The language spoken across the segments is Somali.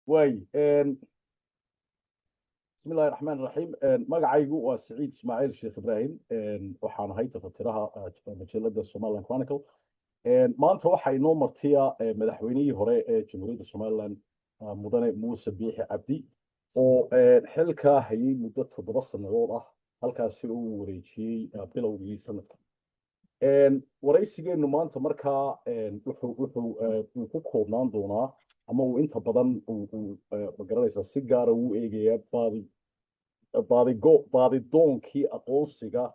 Waay, bismi illahi raxmaan raxiim. Magacaygu waa Siciid Ismaaciil Sheekh Ibraahim. Waxaan ahay tafatiraha majalada Somaliland Chronicle. Maanta waxaa inoo martiya madaxweynihii hore ee Jamhuuriyadda Somaliland, mudane Muuse Biixi Cabdi, oo xilkaa hayay muddo 7 sannadood ah, halkaasi uu wareejiyey bilowgii sanadka. Waraysigeennu maanta markaa wuxuu uu ku koobnaan doonaa ama uu inta badan uu magaranaysaa si gaara uu eegayaa baadidoonkii aqoonsiga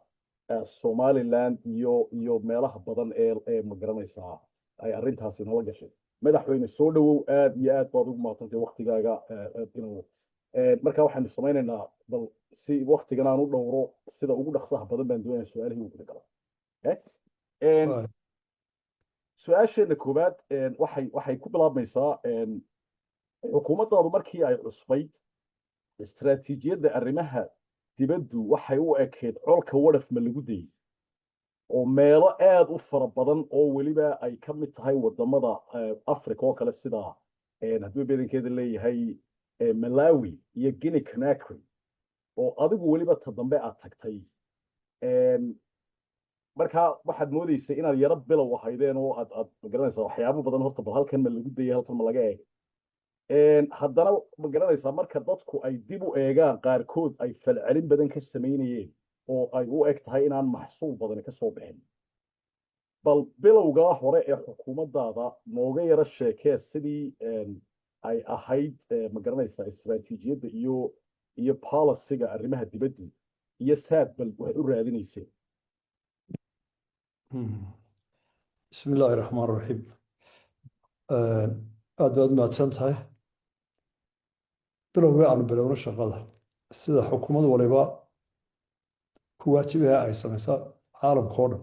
Somaliland iyo meelaha badan ee magaranaysaa ay arrintaasi nala gashay. Madaxweyne, soo dhowow. Aad iyo aad baad ugu mahadsantahay waktigaaga inuu marka waxaynu samaynaynaa, bal si waktigan aan u dhowro, sida ugu dhaqsaha badan baan doonaya su-aalihii ugu guda galo. Su-aasheena koowaad waxay ku bilaabmaysaa: xukuumaddaadu markii ay cusbayd, istaraatiijiyadda arrimaha dibaddu waxay u ekeyd colka wadhaf ma lagu dayey, oo meelo aad u fara badan oo weliba ay ka mid tahay wadamada Africa oo kale, sida hadduu badankeeda leeyahay Malawi iyo Guinea Conakry, oo adigu weliba ta dambe aad tagtay. Markaa waxaad moodeysay inaad yaro bilow ahaydeen oo aad magaranaysaa waxyaabo badan. Horta bal halkan ma lagu dayay, halkan ma laga eegay? Haddana ma garanaysaa, marka dadku ay dib u eegaan, qaarkood ay falcelin badan ka samaynayeen oo ay u eg tahay inaan maxsuul badani ka soo bixin. Bal bilowgaa hore ee xukuumaddaada nooga yaro sheekee, sidii ay ahayd, ma garanaysaa, istaraatiijiyadda iyo policyga arrimaha dibaddu iyo saad bal wax u raadinayseen. Bismi illaahi raxmaan raxiim. Aad baad mahadsan tahay. Bilowgii aanu bilowno shaqada, sida xukuumad waliba ku waajibaha ay samaysaa caalamka oo dhan,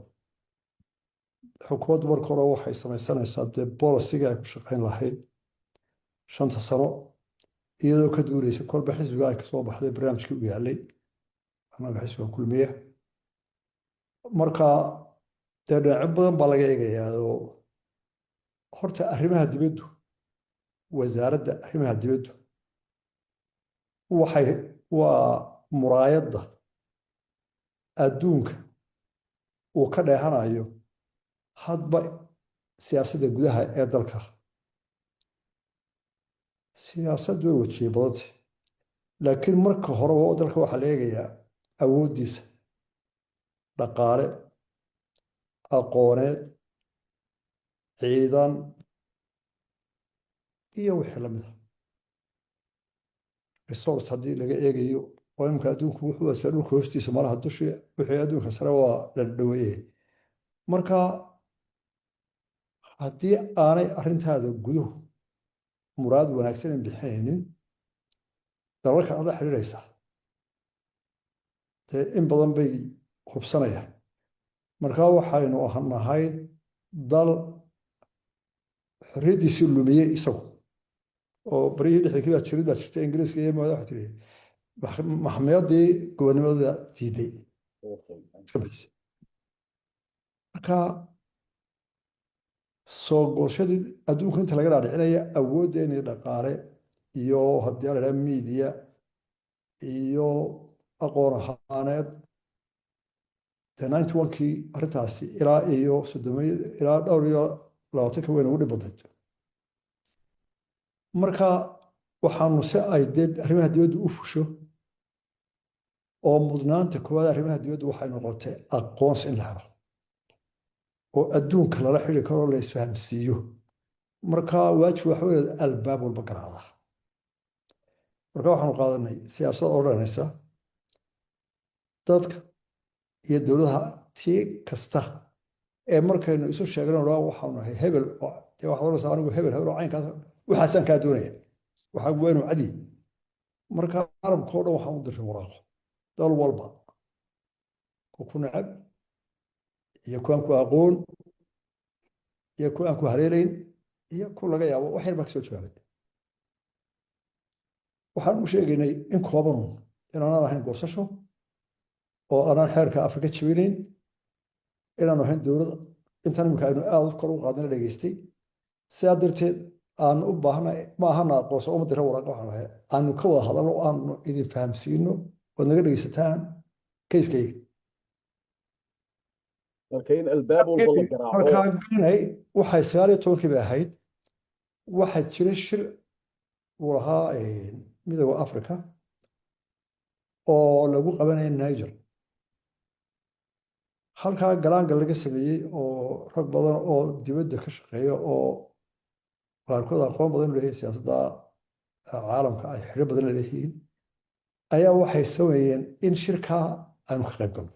xukuumaddu marka hore waxay samaysanaysaa dee policyga ay ku shaqayn lahayd 5ta sano, iyadoo ka duuleysa kolba xisbiga ay kasoo baxday barnaamijkii u yaalay, annaga xisbiga Kulmiye. Marka dee dhinacyo badan baa laga eegayaa. Oo horta arrimaha dibaddu, wasaaradda arrimaha dibaddu waxay waa muraayadda adduunka uu ka dheehanayo hadba siyaasadda gudaha ee dalka. Siyaasaddu way wajiye badantay, laakiin marka horeba dalka waxaa la eegayaa awooddiisa dhaqaale, aqooneed, ciidan iyo wixii lamid a, resource haddii laga eegayo. Oo imika adduunku wuxuu haysaa dhulka hoostiisa malaha, dushi wixii adduunka sare waa la dhaweeye. Marka haddii aanay arrintaada guduhu muraad wanaagsan bixinaynin, dalalka aad la xidhiidhaysaa dee in badan bay hubsanayaan. Marka waxaynu nahay dal xorriyaddiisii lumiyey isagu, oo baryihii 60kii baa jirid baa jirta Ingiriiska iyo waxa tiri maxmiyadii gobonimada diiday iska bixisay. Marka soo goolshadii adduunka inta laga dhaadhicinaya awooddeeni dhaqaale iyo haddii la idhaha media iyo aqoon ahaaneed, dee 91kii arrintaasi ilaa iyo 30, ilaa dhowr iyo labaatanka weyn ugu dhib badnayd. Marka waxaanu si ay dee arrimaha dibaddu u fusho, oo mudnaanta koowaad arrimaha dibaddu waxay noqotay aqoonsi in la helo oo adduunka lala xidhi karo, la isfahamsiiyo. Marka waajib waxa weeye albaab walba garaacda. Marka waxaanu qaadanay siyaasad odhanaysa dadka iyo dowladaha tii kasta ee markaynu isu sheegno dhaa waxaanu nahay hebel, dee waxaad odhanaysaa anigu hebel hebel oo caynkaas waxaasaan kaa doonaya, waxaa waa inuu cadi. Marka caalamka oo dhan waxaan u diray waraaqo, dal walba, ku necab iyo kuwaan ku aqoon iyo ku aan ku haleelayn iyo ku laga yaabo. Wax yar baa kasoo jawaabay. Waxaan u sheegaynay in koobanuun inaanaan ahayn goosasho, oo aanaan xeerka Afrika jebinayn, inaanu ahayn dowlad intan imika aynu aada kor u qaadina dhegeystay. Sidaa darteed Aan u baahnay ma ahana aqoonsan, uma dira waraaqa. Waxaan ahay aanu ka wada hadalno, aanu idin fahamsiino ood naga dhegeysataan case-kayga. Marka in albaab walba la garaaco. Markaa Guinea waxay 19-kii bay ahayd. Waxaa jiray shir uu lahaa Midowga Africa oo lagu qabanaya Niger. Halkaa galaangal laga sameeyey oo rag badan oo dibadda ka shaqeeya oo qaarkood aqoon badan u leeyihiin siyaasadda caalamka, ay xidho badan leeyihiin, ayaa waxay sameeyeen in shirkaa aanu ka qayb galno,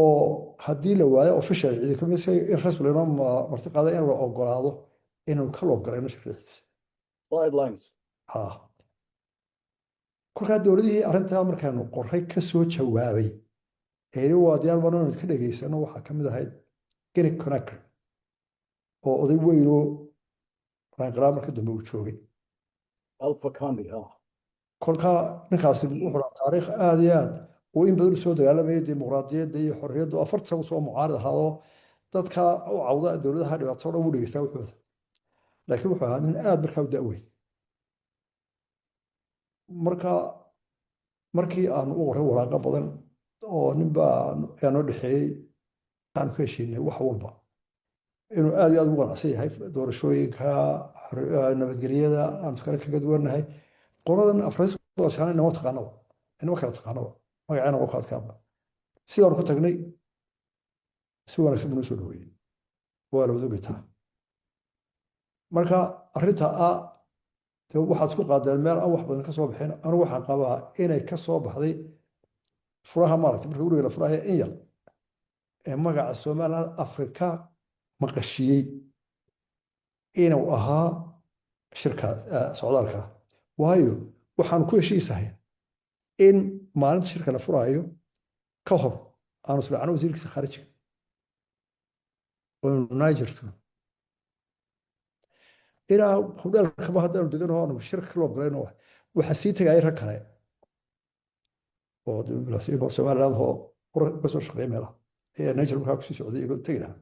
oo haddii la waayo official cidi kamid in rasmi laynoo marti qaada, in la ogolaado inaynu ka loob galayno shirka dhexdiisa. Sidelines. Ha, kolkaa dowladihii arrintaa markaanu qoray ka soo jawaabay ee waa diyaar baan inaynu ka dhegaysano waxaa ka mid ahayd Guinea Conakry, oo oday weynoo raanqalaa marka dambe uu joogay. Alpha Conde, ha. Kolkaa ninkaasi wuxuu lahaa taariikh aada iyo aad uu in badan usoo dagaalamayay dimuqraadiyadda iyo xorriyaddu. 40 sano soo mucaarid ahaado, dadka u cawda dowladaha dhibaato o dhan wuu dhegeystaa wuxooda, laakiin wuxuu ahaa nin aada markaa u da'weyn. Marka markii aanu u qoray waraaqo badan oo nin baa ayaa noo dhexeeyey, aanu ka heshiinay wax walba, inuu aad iyo aad ugu qanacsan yahay doorashooyinka, nabadgelyada aanu kale kaga duwannahay qoladan Afriska. Inama taqaanaba, inama kala taqaanaba, magaceena waa ku adkaaba. Sidaanu ku tagnay si wanaagsan buu noo soo dhaweeyey, waa la wada ogetaa. Marka arrinta a de waxaad isku qaadeen meel aan wax badan ka soo bixin. Anigu waxaan qabaa inay ka soo baxday furaha, maaragtay, marka guriga la furaya in yar ee magaca Somaliland Afrika maqashiyey inuu ahaa shirka socdaalka, waayo waxaan ku heshiisahay in maalinta shirka la furaayo ka hor aanu israacno wasiirkiisa khaarijiga oonu Niger tagno, ilaa hudheelkaba haddaanu degano aanu shirka ka loob galayno. Waxaa sii tegaya rag kale oo Somaliland oo ka soo shaqeeya meelaha ayaa Niger markaa kusii socday, iyagoo tegi lahaa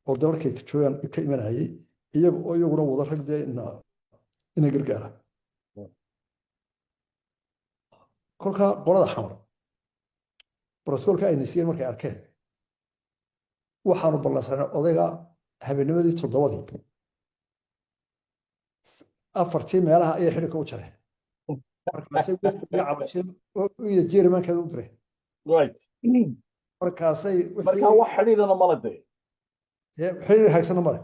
oo dalalkay joogaan ka imanayay, iyaga oo iyaguna wada rag dee ina gargaara. Kolkaa qolada Xamar brotokoolka ayna siiyeen markay arkeen, waxaanu ballansanay odayga habeennimadii 7-dii, 4-tii meelaha ayay xidhigka u jareen. Markaasay wafdiga cabashada iyo chairman-keeda u direen. Markaasay Markaa wax xidhiidhana mala dee. Xidhiir haagsana male.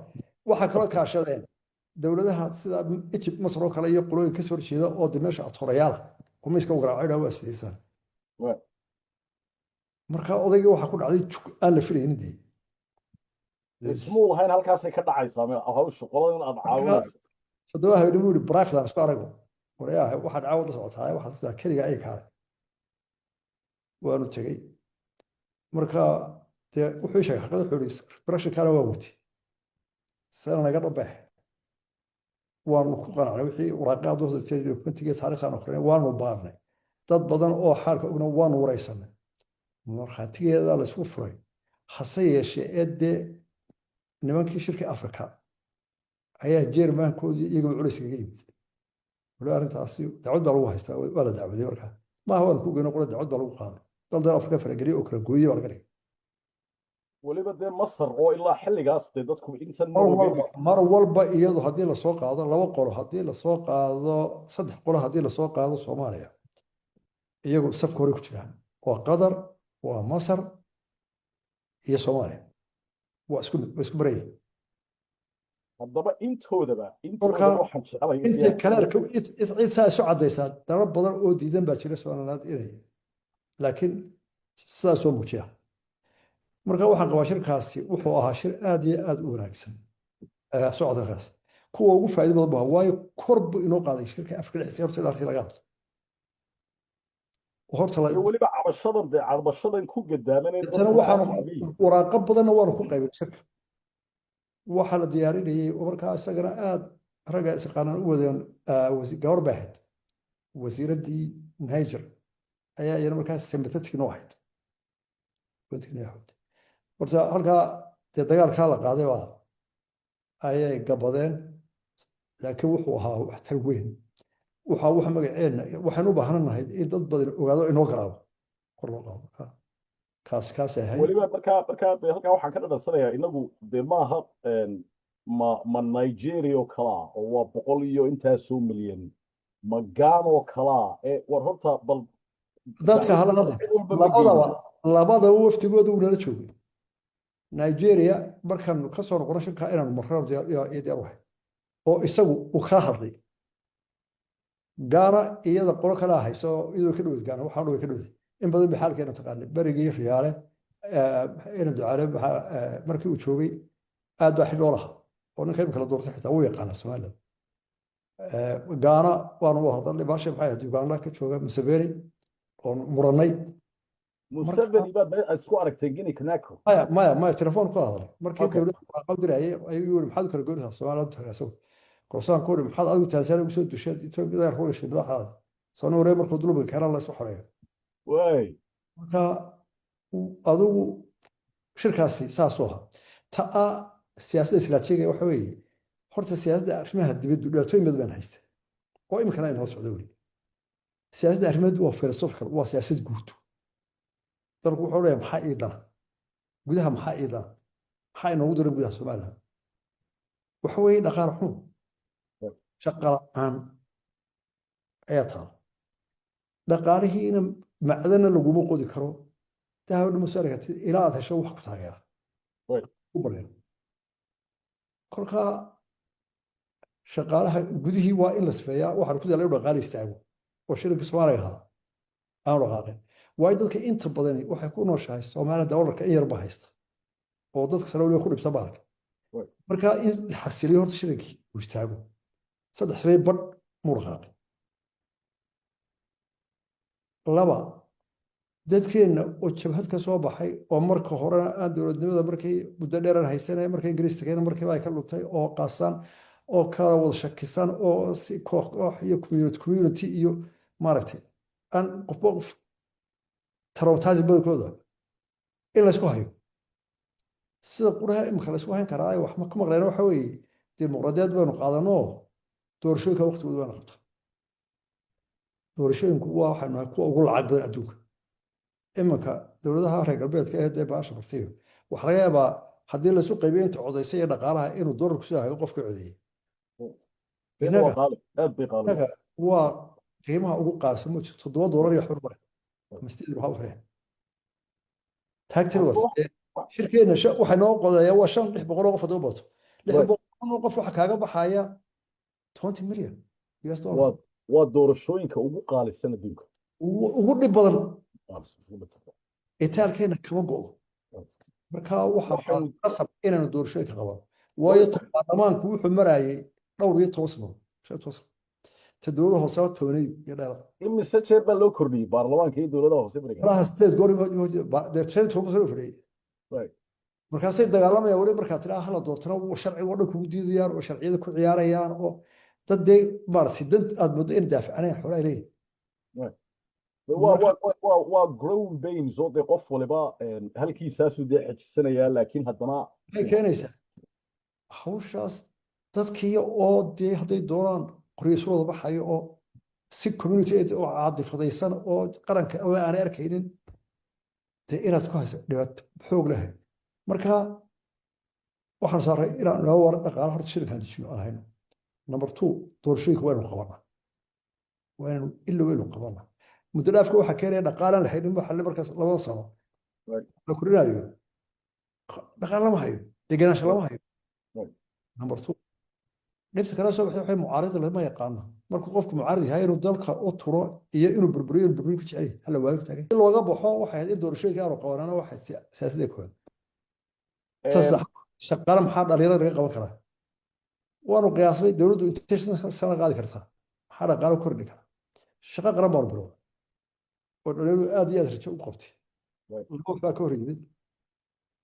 Waxaa kaloo kaashadeen dowladaha sida Egypt, Masar oo kale iyo qolooyin kasoo horjeeda oo de meesha atorayaala oo miiska u garaacay, waa sideysaan. Marka odaygii waxaa ku dhacday jug aan la filaynin dee. Ismuu lahayn halkaasay ka dhacaysaa hawsha qoladan aad caawinayso. 7 habeenimo yidhi, "Private aan isku arago, waryaha, waxaad caawad la socotaa, waxaad ku keliga ay kaale." Waanu tegey. Marka dee wuxuu ii sheegay xaqiiqada, wuxuu yihi pressure-kaana waa watay sana naga dhabeex. Waanu ku qanacnay wixii waraaqaad dokumentiga, taariikhaan akrinay, waanu baarnay, dad badan oo xaalka ogna waanu wareysanay, markhaatigeeda la isku furay. Hase yeeshee ee dee nimankii shirkii Afrika ayaa chairman-koodii iyagaba culays kaga yimid. Wali arrintaasi dacwad baa lagu haystaa, waa la dacwaday. Markaa maaha waanu ku geyno qura, dacwad baa lagu qaaday, dal Afrika farageliye oo kala gooyey baa laga dhigay. Weliba dee Masar oo ilaa xilligaas dee dadku intan Mar walba, mar walba iyadu haddii lasoo qaado laba qolo, haddii lasoo qaado saddex qolo, haddii lasoo qaado Soomaaliya, iyagu safka hore ku jiraan. Waa Qatar, waa Masar iyo Soomaaliya, waa isku mid, waa isku baran. Haddaba intoodaba waxaan jeclay Inta kale cid saa isu caddaysaa, dalal badan oo diidan baa jira Somaliland inay, laakiin sidaas soo muujiya. Marka waxaan qabaa shirkaasi wuxuu ahaa shir aad iyo aad u wanaagsan. Socodkaas kuwa ugu faa'iido badan baa, waayo kor buu inoo qaaday shirka Afrika dhexdiisa horta ilaa laga hadlo horta. Iyo weliba cabashadan dee, cabashadan ku gadaamanay. Tana waxaanu waraaqo badanna waanu ku qaybin shirka. Waxaa la diyaarinayay oo markaa isagana aad ragga isaqaanaan u wadeen, gabar bay ahayd, wasiiraddii Niger ayaa iyana markaa sympathetic noo ahayd. Horta halkaa dee dagaalkaa la qaaday baa Ayay gabadeen, laakiin wuxuu ahaa waxtar weyn. Waxaa wax magaceenna waxaynu u baahannahay in dad badan ogaado, inoo garaabo, kor loo qaado. Kaasay ahayd. Weliba markaa dee halkaa waxaan ka dhadhansanayaa, inagu dee maaha ma Nigeria oo kalaa oo waa boqol iyo intaasoo milyan, ma Ghana oo kalaa ee war horta bal Dadka hala hadla. Cid walba ma Labadaba, labadaba waftigooda uu nala joogay Nigeria. Markaan ka soo noqono shirka inaanu marrano diyaar diyaar u ahay oo isagu uu kala hadlay. Ghana iyada qolo kala hayso, iyadoo ka dhowd Ghana, waxaan ka dhowday in badan bay xaalkeena taqaanay. Berigii Riyaale ina Ducaale markii uu joogay aad baa xidhoo lahaa oo ninka imika la doortay xitaa wuu yaqaanaa Somaliland. Ghana waanu u hadalnay. Baasha maxay ahayd, Uganda ka jooga Museveni oon murannay. Museveni baad isku aragtay Guinea Conakry? Maya, maya, maya, telefoon ku hadalay markii dowladda warqad dirayay. Ayuu yiri, "Maxaad u kala goynaysaa Somaliland?" Isagu korsaan ku yiri, "Maxaad adigu Tanzania ugu soo dushay, Ethiopia ku gashay madaxdaada soo waree markuu dulmiga keenaa la isku xoreeyo?" Marka adigu shirkaasi saasuu ahaa. Ta a siyaasadda istiraatiijiga waxa weeye, horta siyaasadda arrimaha dibaddu dhibaatooyin badan baan haysta oo iminkana ay nala socdo weli. Siyaasadda arrimaha waa philosophical, waa siyaasad guud. Dalku wuxuu leeyahay, maxaa ii dana gudaha, maxaa ii dana, maxaa inoogu daran gudaha Somaliland? Waxa weeye dhaqaale xun, shaqo la'aan ayaa taala. Dhaqaalihiina macdana laguma qodi karo, dahab dhuma saari kartid ilaa aad hesho wax ku taageera ku bareero. Kolkaa shaqaalaha gudihii waa in la sifeeyaa. Waxaan ku daalay dhaqaale istaago oo shilinka Soomaaliga ahaa aanu dhaqaaqin, waayo dadka inta badani waxay ku nooshahay Soomaaliya doolarka in yarba haysta oo dadka sare weliba ku dhibta baalka. Marka in la xasiliyo horta, shilinkii uu istaago, 3 sane badh muu dhaqaaqin. Laba, dadkeenna oo jabhad ka soo baxay oo marka horena aan dowladnimada markii muddo dheeraan haysanay, markii Ingiriis tageen markiiba ay ka luntay, oo qasan oo kala wada shakisan oo si koox koox iyo community community iyo maaragtay aan qofba qof traumatizing badankooda in laysku hayo. Sida quraha imika laysku hayn karaa ay wax ma ka maqleen waxa weeye dimuqraadiyad baynu qaadanoo doorashooyinka waqtigooda waana qabta. Doorashooyinku waa waxaynu nahay kuwa ugu lacag badan adduunka. Iminka dowladaha reer galbeedka ee dee baasha bartiyo, waxaa laga yaabaa haddii laysu qaybiyo inta codaysay iyo dhaqaalaha inuu doolarku soo hago qofka codeeyey. Waa qaali, aad bay qaali. Innaga waa qiimaha ugu qaalisan. Ma jirto $7 iyo waxba mare ama sideed waxba fare taagtiri. War shirkeenna waxay noo qodeeyaa waa shan lix boqol oo qof. Haddii u bato lix boqol oo qof, waxa kaaga baxaya 20 million US dollar. Waa doorashooyinka ugu qaalisan adduunka. Ugu dhib badan. Qaalisan, ugu dhib badan. Itaalkeena kama go'do. Marka waxaa qasab inaanu doorashooyinka qabano, waayo ta baarlamaanku wuxuu marayay dhowr iyo toban sano, 15 sano, ta dowladda hoose waa tobaneeyo iyo dheerada. Imise jeer baa loo kordhiyey baarlamaanka iyo dowladaha hoose beriga? Malaha sideed goor dee 15 sano fadhiyey. Markaasay dagaalamayaan weli. Markaa tiraa hala doortana, sharciga oo dhan kugu diidayaan oo sharciyada ku ciyaarayaan oo dad dee maaragtay dan aad moodo in daafacanayaan xoolaha ay leeyihin. Waa growing pains oo dee qof waliba halkiisaasuu dee xejisanayaa, laakiin haddana Maxay keenaysaa hawshaas? Dadkii oo dee hadday doonaan qoryo isu wada baxayo oo si community oo caadifadaysan oo qaranka oo aanay arkaynin dee inaad ku hayso dhibaato xoog leh. Marka waxaan saaray inaan noo war dhaqaala horta shilinkaan dejiyo aan hayno. Number two, doorashooyinka waa inuu qabanaa, waa inaynu ilow inuu qabanaa. Muddo dhaafka waxaa keenaya dhaqaalaan lahaynin. Waxa markaas 2 sano la korinayo, dhaqaale lama hayo, degenaansho lama hayo. Number two, dhibta kala soo baxday waxay mucaarida lama yaqaano. Markuu qofku mucaarid yahay, inuu dalka u turo iyo inuu burburiyo ku jecel yahay hala waayo taagay. In looga baxo waxay ahayd in doorashooyinka aanu qabanana. Waxay siyaasadda koowaad. Ta saddexaad, shaqaale maxaa dhalinyarada laga qaban karaa? Waanu qiyaasnay dowladdu intee sano qaadi kartaa, maxaa dhaqaale kordhi karaa. Shaqo qaran baanu bilownay oo dhalinyaradu aad iyo aad rajo u qabtay. Laba wax baa ka hor yimid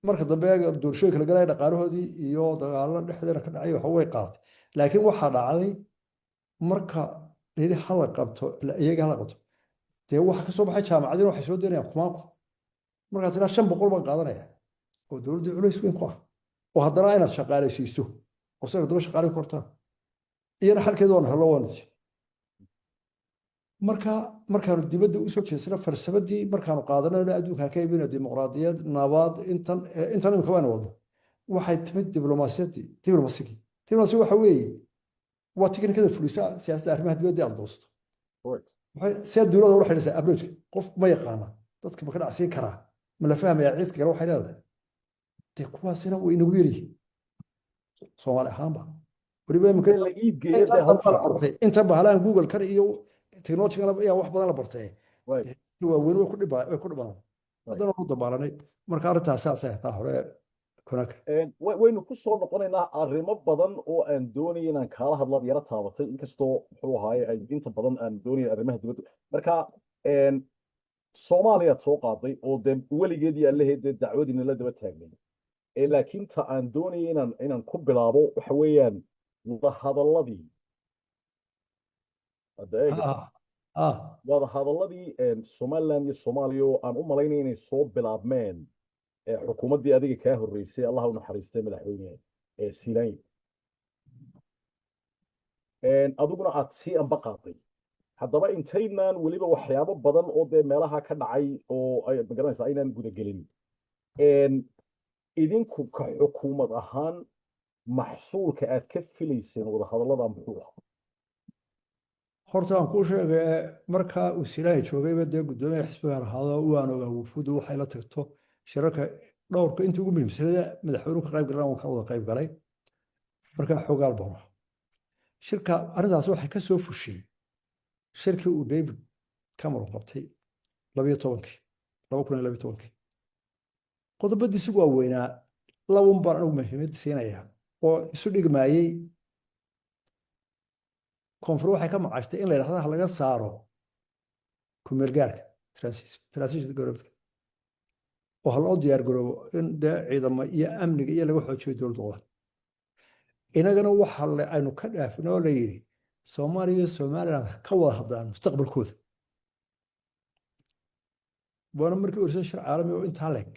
marka dambe doorashooyinka la galaya: dhaqaalahoodii iyo dagaallo dhexdeena ka dhacay. Waxa way qaadatay, laakiin waxaa dhacday marka layidhi hala qabto, iyaga hala qabto, dee waxa ka soo baxay jaamacadiina waxay soo daynayaan kumaanku. Markaa tiraa 500 baan qaadanaya oo dowladdii culays weyn ku ah oo haddana inaad shaqaalaysiiso. Oo sanad daba shaqaale kortaan, iyana xalkeedu waanu hello, waanu jir. Marka markaanu dibadda usoo jeesano, farsamadii markaanu qaadanayno adduunkan ka iibino dimuqraadiyad, nabad, intan imika baynu wadno, waxay timid diblomaasiyaddii, diblomasigii. Diblomaasi waxa weeye waa tiknikada fulisa siyaasadda arrimaha dibadda aad goosto. Sidaa dowladda ula xidhiidhaysaa approachka qof ma yaqaana, dadka ma ka dhacsiin karaa, ma la fahmayaa cidka kale waxay leedahay. Dee kuwaasina way inagu yaryihiin Soomaali ahaanba weliba imika. In la iib geeyo dee hawsha. Inta bahalaan Google kan iyo technology-gan ayaa wax badan la bartay. Waaweyn way ku dhibaa, way ku dhibaan. Haddana u dabaalanay. Marka arrintaas saasay taa hore Conakry. Waynu ku soo noqonaynaa arrimo badan oo aan doonaya inaan kaala hadlaad yaro taabatay, inkastoo muxuu ahaaye ay inta badan aan doonaya arrimaha dibadda. Marka Soomaaliyaad soo qaaday oo dee weligeed iyo allaheed dee dacwadiina la daba taagnay. Laakiin ta aan doonaya inaan ku bilaabo waxa weeyaan wadahadalladii hadda eega. Wadahadalladii Somaliland iyo Soomaaliya oo aan u malaynaya inay soo bilaabmeen xukuumaddii adiga kaa horreysay, Allah u naxariistay, madaxweyne Silayn, adiguna aad sii amba qaaday. Haddaba intaynaan weliba waxyaabo badan oo dee meelaha ka dhacay oo ay magaranaysaa aynaan gudagelin, idinku ka xukuumad ahaan maxsuulka aad ka filayseen wadahadallada muxuu ahaa? Horta aan kuu sheegay, markaa uu Silaahi joogayba dee guddoomiyaha xisbigan ahaado, waan ogaa wufuuddu waxay la tagto shirarka dhowrka intii ugu muhiimsanada madaxweynuhu ka qayb galan, waan ka wada qayb galay. Markaa xogaal baan ahaa. Shirka arrintaas waxay ka soo fushiyey shirkii uu David Cameron qabtay 12-kii, 2012-kii. Qodobadiisu waa weynaa, labun baan anigu muhiimad siinayaa oo isu dhigmaayey. Koonfur waxay ka macaashtay in la yidhahda ha laga saaro kumeelgaarka, transition government, oo ha loo diyaar garoobo in dee ciidamo iyo amniga iyo laga xoojiyo dowladda. Inagana waxa aynu ka dhaafin oo la yidhi Soomaaliya iyo Somaliland ka wada hadlaan mustaqbalkooda. Waana markii ursay shir caalami oo intaa leeg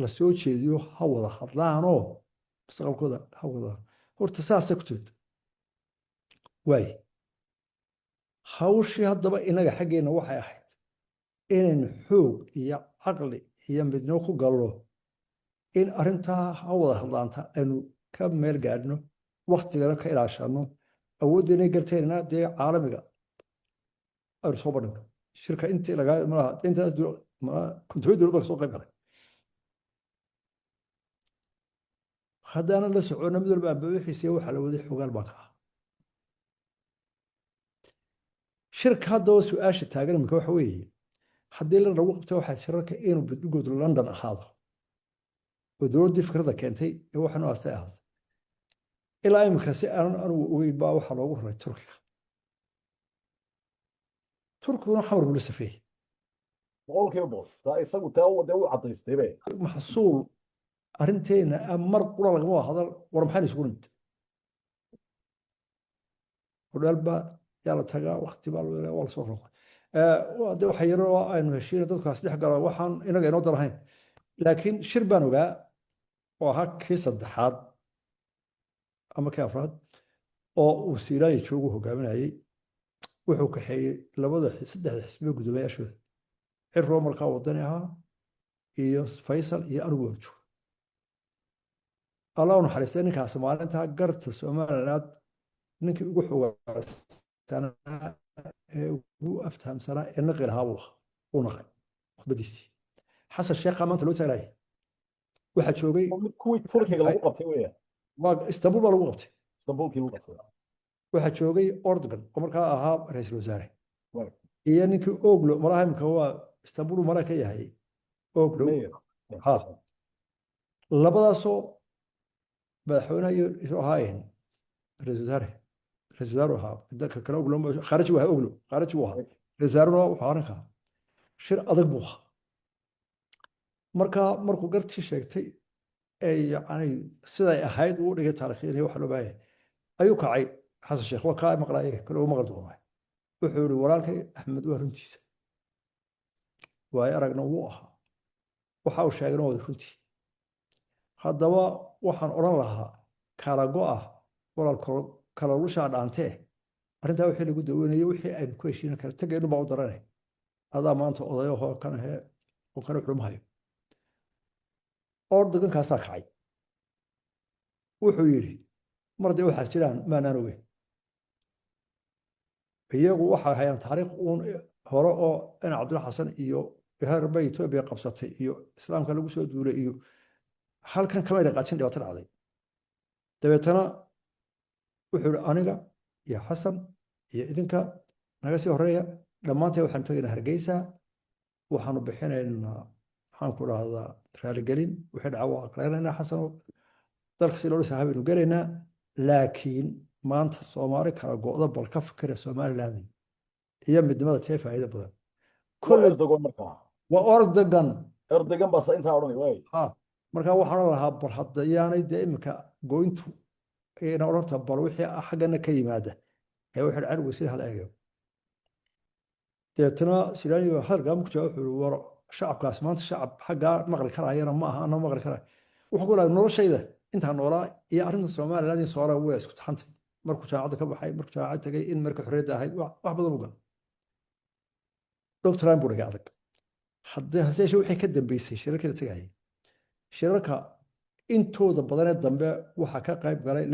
la soo jeediyo, ha wada hadlaanoo mustaqbalkooda ha wada. Horta saasay ku timid. Waay, hawshii haddaba inaga xaggeenna waxay ahayd inaynu xoog iyo caqli iyo midnimo ku gallo in arrintaa ha wada hadlaanta aynu ka meel gaadhno, waktigana ka ilaashano, awooddeena garteynana dee caalamiga aynu soo bandhigno. Shirka intii lagaa malaha intaas 50 dowlad baa kasoo qayb galay. Haddaanan la soconna mid walba ambabixiisa waxaa la waday, xogaal baan ka ah shirka. Haddaba su-aasha taagan imika waxa weeye, haddii la lagu qabto waxaa shirarka inuu badhigoodu London ahaado oo dowladdii fikradda keentay ee waxaanu aastay ahaado. Ilaa imika si aanan anigu ogeyn baa waxaa loogu raray Turkiga. Turkiguna Xamar buu la safeeyey. 100%. Taa isagu taa dee u caddaystay be. Maxsuul arrinteena mar qura lagama wada hadal. War maxaan isugu nimid? Hodhaal baa yaa la tagaa, wakti baa waa lasoo noqday. De waxa yaroo aynu heshiina dadkaas dhex galo, waxaan inaga inoo dalahayn. Laakiin shir baan ogaa oo ahaa kii saddexaad ama kii afraad oo uu Siilaayi joogu hogaaminayey. Wuxuu kaxeeyey labada saddexda xisbiga guddoomiyaashooda, Cirro markaa Wadani ahaa iyo Faysal iyo anigu waan joogo. Allah u naxariistay ninkaasi, maalintaa garta Somaliland ninkii ugu xogaagsanaa ee ugu aftahamsanaa ee naqi lahaa buu ahaa. Uu naqay khudbadiisii. Xasan Sheekha maanta loo taaglaayay waxaa joogay. Oo mid kuwii Turkiga lagu qabtay weeyaan? Waa Istanbul baa lagu qabtay. Istanbulkii lagu qabtay. Waxaa joogay Erdogan oo markaa ahaa ra'iisul wasaare iyo ninkii Oglo malaha imika waa Istanbul uu mara ka yahay Oglo. Mayor. Ha, labadaasoo madaxweynaha iyo isu ahaayeen ra'iisul wasaare, ra'iisul wasaare ahaa midda kale Oglo khaariji ahaa, Oglo khaariji uu ahaa, ra'iisul wasaarena wuxuu ahaa ninka. Shir adag buu ahaa. Marka markuu gartii sheegtay ee yacni siday ahayd uu dhigay taariikhiyan iyo waxa loo baahan yahay ayuu kacay Xasan Sheekh. Waa kaa maqlaye kale uu maqli doonaa. Wuxuu yihi, walaalkay Axmed waa runtiisa, waayo aragna wuu ahaa, waxa uu sheegana waa runtii. Haddaba waxaan odhan lahaa Kala go-ah walaal, kala lushaa dhaantee. Arrintaa wixii lagu daweynayay, wixii aynu ku heshiina, kala tegaynu baa u darane. Adaa maanta odayahoo kan ahee oo kana xulmahayo. Erdogankaasaa kacay, wuxuu yidhi: mar dee waxaas jiraan maanaan ogeyn. Iyagu waxay hayaan taariikh uun hore oo ina Cabdulla Xasan iyo herba Etoobiya qabsatay iyo Islaamka lagu soo duulay iyo halkan kamay dhaqaajin dhibaato dhacday. Dabeetana wuxuu yihi: aniga iyo Xasan iyo idinka naga sii horeeya dhammaanteen waxaanu tegaynaa Hargeysa, waxaanu bixinaynaa, maxaan ku dhahdaa, raaligelin. Wixii dhaca waa aqreynaynaa, Xasano, dalka si loo dhisa habaynu gelaynaa, laakiin maanta Soomaali kala go'da bal ka fikira Somaliland iyo midnimada tee faa'iido badan. Kolle Erdogan markaa? Waa Erdogan. Erdogan baa intaa odhanay waay. Ha, markaa waxaan odhan lahaa bal hadda yaanay dee iminka goyntu ina odhanta, bal wixii xaggana ka yimaada ee wixii dhacay wasiir hala eego. Dabeetana Silaanyo hadalkaa markuu jawaab wuxuu yihi: war shacabkaas maanta shacab xaggaa maqli karaayana ma aha, ana maqli karaayo. Wuxuu ku lahaa noloshayda intaan noolaa iyo arrinta Somaliland iyo Soomaaliya way isku taxantay. Markuu jaamacadda ka baxay, markuu jaamacad tagay, in marka xorriyadda ahayd wax badan u gal doctorine buu dhigay adag. Haddii hase yeeshee wixii ka dambeysay shirarkii la tegayay, shirarka intooda badanee dambe waxaa ka qayb galay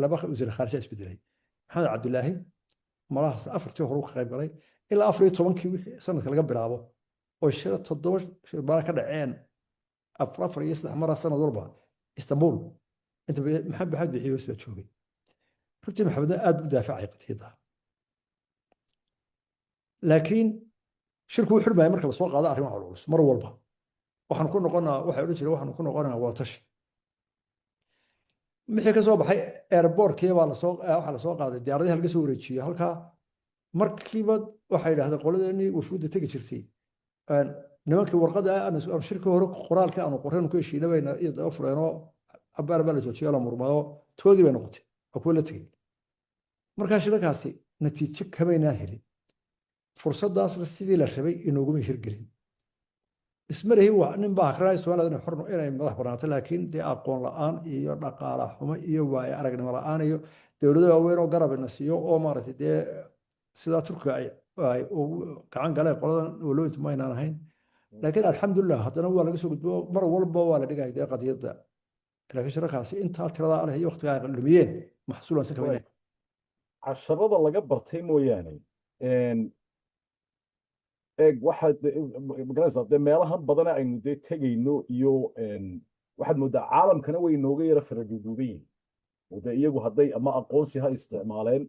laba wasiir khaarija isbedelay. Maxamed Cabdilaahi malahaas afartii hore ka qayb galay ilaa 14-kii, wixii sanadka laga bilaabo oo shira toddoba shirbaara ka dhaceen, afar afar iyo saddex mara sanad walba Istanbul. Inta Maxamed Bixiyo baa joogay. Runtii Maxamedna aad u daafacay qadiyadda, laakiin shirku wuu xidhmaya marka lasoo qaado arrimaha culculus. Mar walba waxaan ku noqonaa, waxay odhan jireen, waxaanu ku noqonaa wadatashi. Wixii ka soo baxay airportkii baa lasoo, waxaa lasoo qaaday diyaaradaha laga soo wareejiyey halkaa. Markiiba waxay yidhahdeen qoladeenii wafuudda tegi jirtay, nimankii warqadda aanu shirkii hore qoraalkii aanu qoreen ku heshiina bayna iyo daba fureenoo cabaar baa la joojiyay, la murmayo, toodii bay noqotay, waa kuwa la tegey. Markaa shirarkaasi natiijo kamaynaan helin, fursaddaasna sidii la rabay inooguma hirgelin. Ismarihi nin baa akrinaya Soomaalida inay xor, inay madax banaato, laakiin dee aqoon la'aan iyo dhaqaala xumo iyo waayo aragnimo la'aan iyo dowlado waaweyn oo garab ina siiyo oo maaragtay dee sidaa Turkiga ay ugu gacan galeen qoladan walooyintu maynaan ahayn. Laakiin alxamdulilah haddana waa laga soo gudbo, mar walba waa la dhigaya dee qadiyadda, laakiin shirarkaasi intaa tiradaa leh iyo waqtigaa ay lumiyeen maxsuulan si kamayna. Casharada laga bartay mooyaane, eeg, waxaad magaranaysaa dee meelahan badana aynu dee tegayno iyo waxaad mooddaa caalamkana way inooga yara faraduuduuban yihin oo dee iyagu hadday ama aqoonsi ha isticmaaleen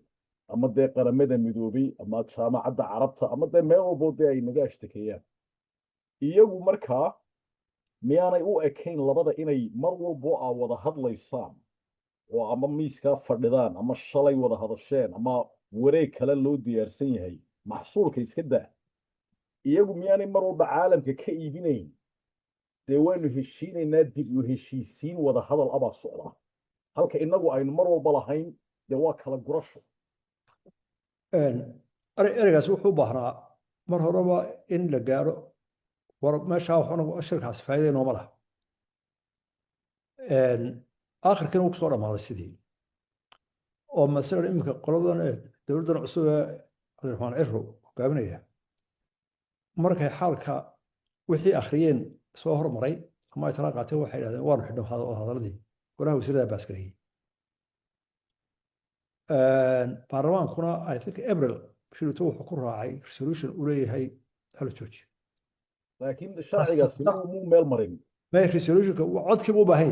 ama dee Qaramada Midoobay ama Jaamacadda Carabta ama dee meel walbo dee ay naga ashtakeeyaan iyagu. Markaa miyaanay u ekayn labada inay mar walbo aa wada hadlaysaan oo ama miiskaa fadhidaan ama shalay wada hadasheen ama wareeg kale loo diyaarsan yahay, maxsuulka iska daa, iyagu miyaanay mar walba caalamka ka iibinayn dee waanu heshiinaynaa, dib u heshiisiin wada hadal abaa socdaa, halka innagu aynu mar walba lahayn dee waa kala gurasho? Ereygaas wuxuu u baahnaa mar horeba in la gaaro. War meeshaa waxna shirkaasi faa'iida inooma laha. Aakhirkiina wuu kusoo dhammaaday sidii oo masalan iminka qoladan ee dowladdan cusub ee Cabdiraxmaan Ciro hogaaminaya markay xaalka wixii akhriyeen soo hormaray ama ay tala qaateen, waxay yidhahdeen waanu xidhno hadaladii golaha wasiirada baasgareeyey. Baarlamaankuna I think April shirito wuxuu ku raacay resolution uu leeyahay hala joojiyo. Laakiin sharcigaasi muu meel marin? May, resolutionka codkii buu u baahan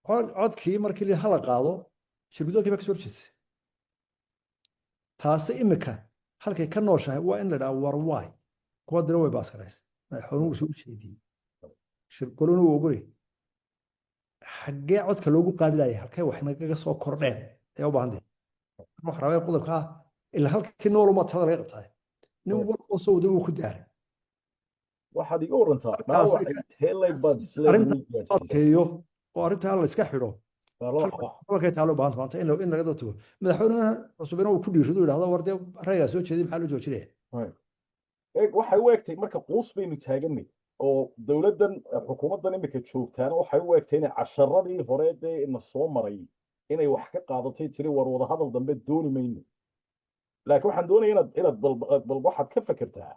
yahay. Codkii markii la hala qaado, shirgudoonkii baa kasoo horjeestay. Taasi imika halkay ka nooshahay waa in la idhaha war waay kuwa dira way baasgaraysa, madaxweynuhu soo jeediyey, shirgoluna wuu ogolyahay, xaggee codka loogu qaadi laayay? Halkee wax nagaga soo kordheen ayaa u baahan tahay. Wax rabay qodobka ah ilaa halkii nooluma talada laga qabtaa, nin walba oo soo wada wuu ku daaray. Waxaad iga warantaa dhaawac intee leeg baad arrinta adkeeyo oo arrintaa la iska xidho markay taalo u baahanta maanta in laga daba tago. Madaxweynaha cusubina uu ku dhiirido, yidhahdo war dee raygaa soo jeeday, maxaa loo joojinaya? Eeg, waxay u egtay marka quus baynu taaganay. Oo dowladdan, xukuumaddan imika joogtaana waxay u egtay inay casharadii hore dee ina soo maray inay wax ka qaadatay, tiri war wadahadal dambe dooni mayno. Laakiin waxaan doonaya inaad bal waxaad ka fekertaa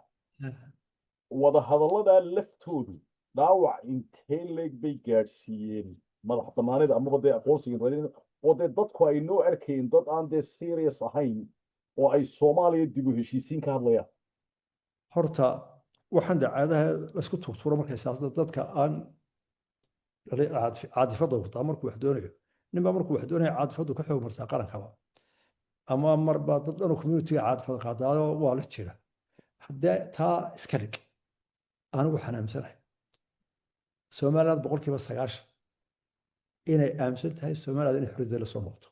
wadahadalladaa laftoodu dhaawac intee leeg bay gaadhsiiyeen madax banaanida amaba dee aqoonsiga raadin, oo dee dadku ay noo arkayeen dad aan dee serious ahayn oo ay Soomaaliya dib u heshiisiin ka hadlayaan. Horta waxaan dacaadaha laisku tuurtuuro markay siyaasadda dadka aan caadifadda wataa markuu wax doonayo, ninbaa markuu wax doonayo caadifaddu ka xoog martaa qarankaba, ama marba dad dhanoo community-ga caadifada qaadaayo waa la jira. Haddee taa iska dhig, anigu waxaan aaminsanahay Somaliland 90% inay aaminsan tahay Somaliland inay xorriyadda la soo noqoto.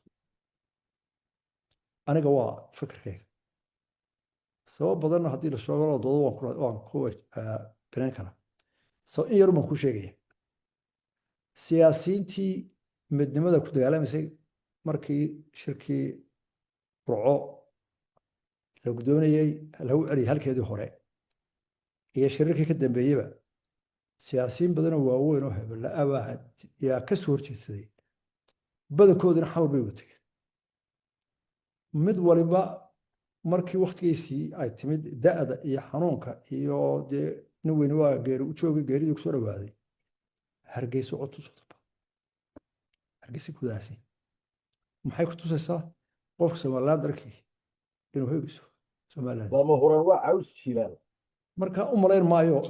Aniga waa fikirkayga. Sabab badanna haddii la sheego oo doodo waan ku binayn karaa. So in yarun baan ku sheegaya. Siyaasiyiintii midnimada ku dagaalamaysay markii shirkii Burco la guddoonayey lagu celiyay halkeedii hore iyo shirarkii ka dambeeyeyba, siyaasiyiin badanoo waaweyn oo hebella-abaa yaa ka soo horjeedsaday. Badankoodina Xamar bay uga tegeen. Mid waliba markii waktigiisii ay timid, da'da iyo xanuunka iyo dee nin weyne waa geeri u joogay, geeridii kusoo dhawaaday, Hargeysa cod tusoo dalba. Hargeysa gudahaasi maxay ku tusaysaa? Qofka Somaliland arkii inuu hegiso Somaliland. Lama huraan waa caws jilaal. Marka u malayn maayo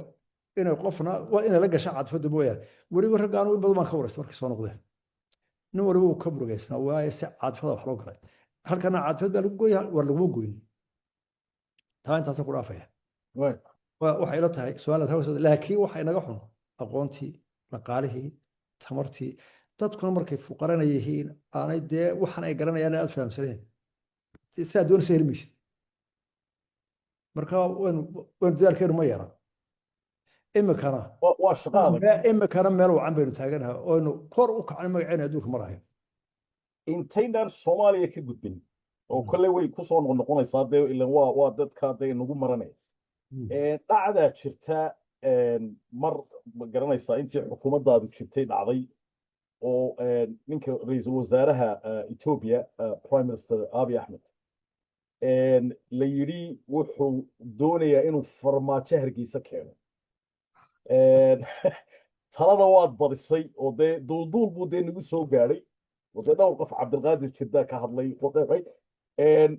inay qofna waa inay la gasha cadfadda mooyaane. Weliba raggaanu in badan baan ka waraysta markay soo noqdeen, nin waliba uu ka murugaysnaa, waayo si cadfada wax loo galay halkana cadfad baa lagu gooya, war laguma goynin. Taa intaasa ku dhaafaya. Waxay ila tahay Somaliland hawsooda, laakiin waxa inaga xun aqoontii, dhaqaalihii, tamartii. Dadkuna markay fuqarana yihiin, aanay dee waxan ay garanayaan aad fahamsanayn, sidaa doonaysa heli maysid. Marka waynu dadaalkeenu ma yaran imikana. Waa shaqo adag. Imikana meel wacan baynu taaganahay oynu kor u kacnay, magaceena adduunka marayo. Intaynaan Soomaaliya ka gudbin, oo kolley way kusoo noqnoqonaysaa dee, ilan waa dadka dee inagu maranaya. Dhacdaa jirta mar, ma garanaysaa, intii xukuumaddaadu jirtay dhacday oo ninka ra-iisul wasaaraha Ethiopia, Prime Minister Abiy Ahmed, la yidhi wuxuu doonayaa inuu Farmaajo Hargeysa keeno. Talada waad badisay oo dee duulduul buu dee nagu soo gaadhay, oo dee dhowr qof, Cabdilqaadir Jirdaa ka hadlay.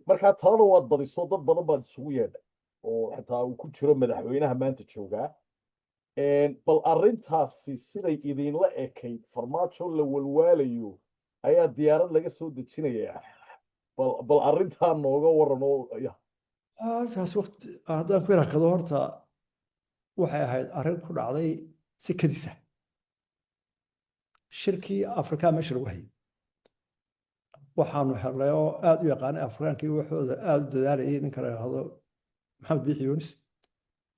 Markaa talada waad badiso, dad badan baad isugu yeedhay oo xitaa uu ku jiro madaxweynaha maanta joogaa. Bal arrintaasi siday idinla ekayd? Farmaajo la walwaalayo ayaa diyaarad laga soo dejinayaa. Bal arrintaa nooga waran oo ya. Taas waqti haddaan ku yarakado, horta waxay ahayd arrin ku dhacday si kadisa. Shirkii Afrikaa meesha lagu hayay waxaanu helnay oo aad u yaqaanay Afrikaankii waxooda aad u dadaalayay, ninka la yidhaahdo Maxamed Biixi Yunis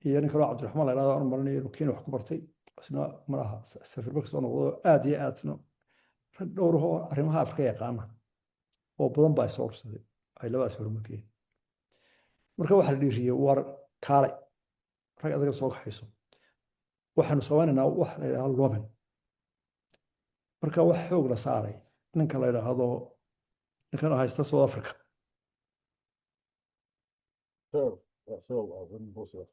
iyo nin kaloo Cabdiraxmaan la yidhahdo, aan u malinaya inuu Kenya wax ku bartay, isna malaha safirba kasoo noqdo. Aad iyo aad isna rag dhowrahoo arrimaha Afrika yaqaana oo badan baa isoo ursaday, ay labadaas hormadkeen. Marka waxaa la dhiiriyey, war kaalay, rag adaga soo kaxayso, waxaanu samaynaynaa wax la yidhahdo lobbying. Marka wax xoog la saaray ninka la yidhaahdo, ninkan haysta South Africa. Sure. Yeah, sure. Ramaphosa.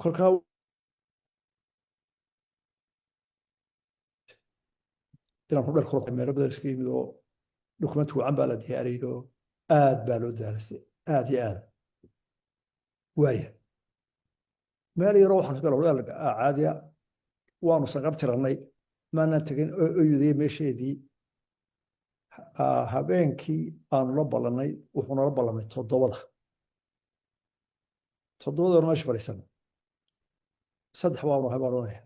Kolkaa inaan ku dhar kula meelo badan iska yimid oo dukumenti wacan baa la diyaariyey oo aad baa loo daalastay, aad iyo aad. Waaya meel yaroo waxaan isku galay caadiya, waanu sanqar tirannay, maanaan tegin oyudaya meesheedii. Habeenkii aanu la ballannay, wuxuu nala ballamay 7-da. 7-da hore meesha fadhiisanay, saddex baanu ahay baan oranaya: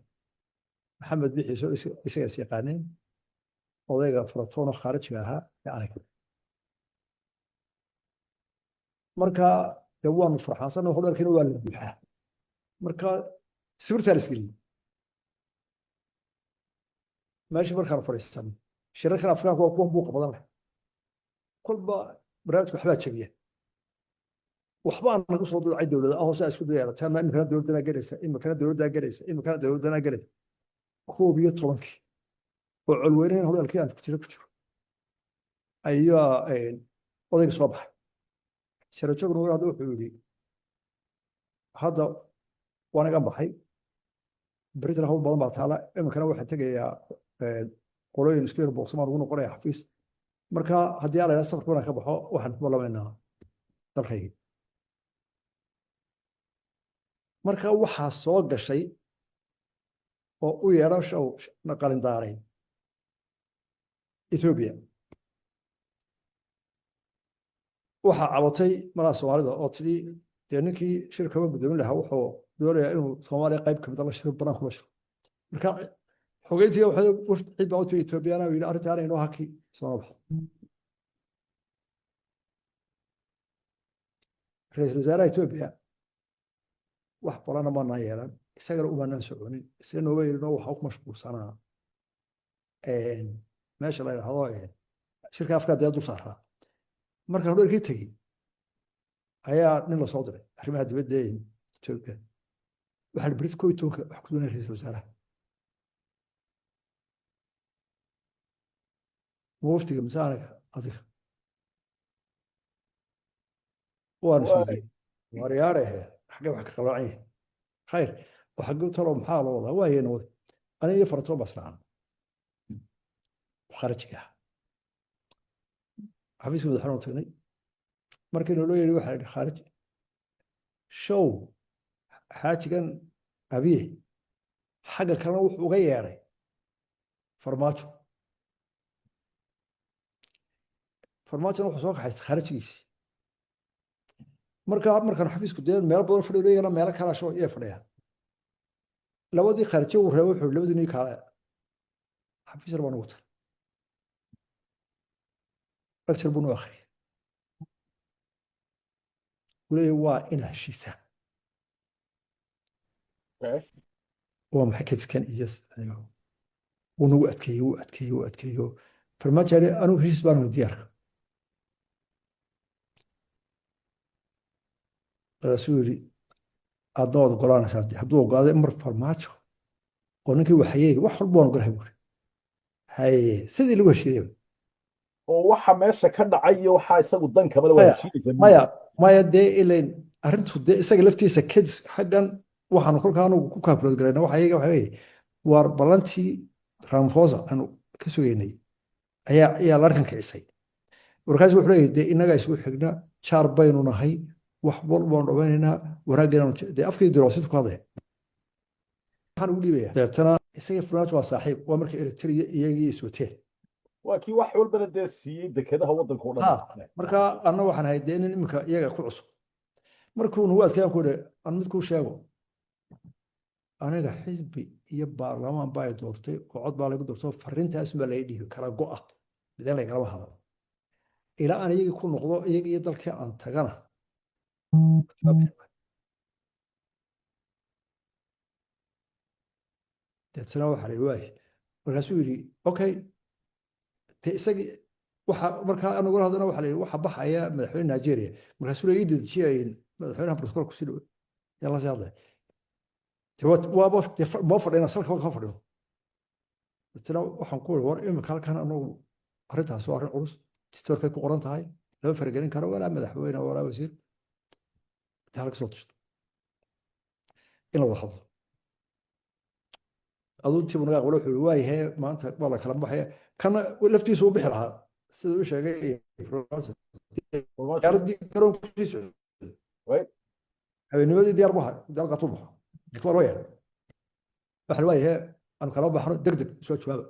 Maxamed Bixiiso, isagaas yaqaaneen, odayga Faratono khaarijiga ahaa ee aniga. Marka dee waanu farxaansanay, hodheelkiina waa la buuxaa. Marka sawirtaa la isgeliyey meeshii markaan fadhiisanay. Shirarkan Afrikaanku waa kuwan buuqa badan leh, kolba barnaamijka waxbaa jabiya. Waxbaa nagu soo dulcay dowlada ahoo saa isku dayaalataana, iminkana dowladdanaa gelaysa, iminkana dowladdaa gelaysa, iminkana dowladdanaa gelaysa. 11-kii oo colweynahan horyaalkii aan ku jiro ayaa odayga soo baxay. Sarajoogna hadda wuxuu yidhi, "Hadda waan iga baxay, Britain hawl badan baa taala, iminkana waxaan tegayaa qolooyin isku yar booqsamaan ugu noqonaya xafiis. Marka haddii ala yidhaha safarka markaan ka baxo, waxaan ku balamaynaa dalkaygii." Marka waxaa soo gashay oo u yeedho show qalindaaray Ethiopia. Waxaa cabatay malaha Soomaalida oo tidhi, dee ninkii shirkaba gudoomin lahaa wuxuu doonayaa inuu Soomaaliya qayb kamid a la shiro, banaan kula shiro. Marka xogeyntii waxay wafd cid baa u timi Ethiopiana, yidhi arrintaana inoo haki soo bax. Ra'iisul wasaaraha Ethiopia wax balana maanaan yeelan, isagana umaanaan soconin, isna nooma yeelin oo waxaa ku mashquulsanaa meesha la yidhaahdo shirka Afrika dee dul saaraa. Markaan hodheelkii tegey ayaa nin la soo diray arrimaha dibadda ee Ethiopia, waxaa la berit 11-ka wax ku doonaya ra'iisul wasaaraha. Ma waftiga mise aniga? Adiga waanu isweydiinay, waaryaare, xaggee wax ka qaloocan yahay? Khayr oo xaggee talo maxaa loo wadaa? Waayena wada aniga iyo Faratoon baa israacan kharajiga ah xafiiska madaxweyne tagnay. Markii naloo yidhi, waxaa yidhi khaarij show xaajigan Abiye xagga kalena wuxuu uga yeedhay Farmaajo. Farmaajona wuxuu soo kaxaystay khaarijigiisii. Marka markaan xafiisku dee meelo badan fadhiyo, iyagana meelo kala show iyay fadhiyaan. Labadii khaarijiye uu reebay, wuxuu labadii nin kaale xafiis baan ugu taray, lecture buu noo akhriyay. Uu leeyahay waa inaad heshiisaan. Waa maxay kadiskan? Iyo wuu nagu adkeeyey, wuu adkeeyey, wuu adkeeyo. Farmaajo yidhi, "Anigu heshiis baan ahay diyaarka." Markaasuu yidhi, "Aadna waad ogolaanaysaa hadduu ogolaaday mar Farmaajo oo ninkii waxayey wax walba waan ogolahay," buuri. Haye, sidii lagu heshiiyey. Oo waxa meesha ka dhacay iyo waxaa isagu dan kamale waa Maya. heshiinaysa. Maya, maya, dee ilayn arrintu dee isaga laftiisa kadis xaggan waxaanu kolkaa anugu ku kaafulood garayna waxa iyaga waxa weeye waar ballantii Ramaphosa aanu ka sugaynay ayaa larkan kicisay. Markaasu wuxuu leeyahay, dee innagaa isugu xigna, jaar baynu nahay, wax walba waanu dhammaynaynaa, wanaaggeena dee afkii diroosidku ku hadlaya waxaan ugu dhiibaya. Deetana isaga Farmaajo waa saaxiib, waa markii Eritrea iyagii iswateen. Waa kii wax walbana dee siiyey dekedaha waddanka oo dhan. Ha, marka anna waxaan ahay dee nin iminka iyaga ku cusub. Markuu nagu adkeeyaan ku idhi, aan mid kuu sheego, aniga xisbi iyo baarlamaan baa i doortay oo cod baa lagu doortay, fariintaas baa laga dhiibay, kala go'a mideen lagalama hadal ilaa aan iyagii ku noqdo, iyaga iyo dalkii aan tagana. Deetana waxaa la yidhi waay. Markaasuu yidhi okay. Dee isagii waxa markaa anagula hadlana waxaa la yidhi waxa baxaya madaxweyne Nigeria. Markaasuu la ii dedejiyay madaxweynaha protocolku si dhow yaa la sii hadlaya. Dee waaba dee ma fadhina, salka ka fadhino. Deetana waxaan ku iri, war imika halkan anagu arrintaas waa arrin culus, dastuurkay ku qoran tahay, lama faragelin karo walaa madaxweyne walaa wasiir. Dee halka soo tusto in la wada hadlo. Aduu intii buu naga aqbalay, wuxuu yidhi waayahay, maanta waa la kala baxaya. Kana laftiisu u bixi lahaa sida uu sheegay diyaaradii garoonka kusii socday. Habeennimadii diyaar bu ahaa, diyaar qaatuu baxo, laakiin waa loo yeedhay. Waxa la waayahay, aanu kala baxno, deg deg soo jawaaba.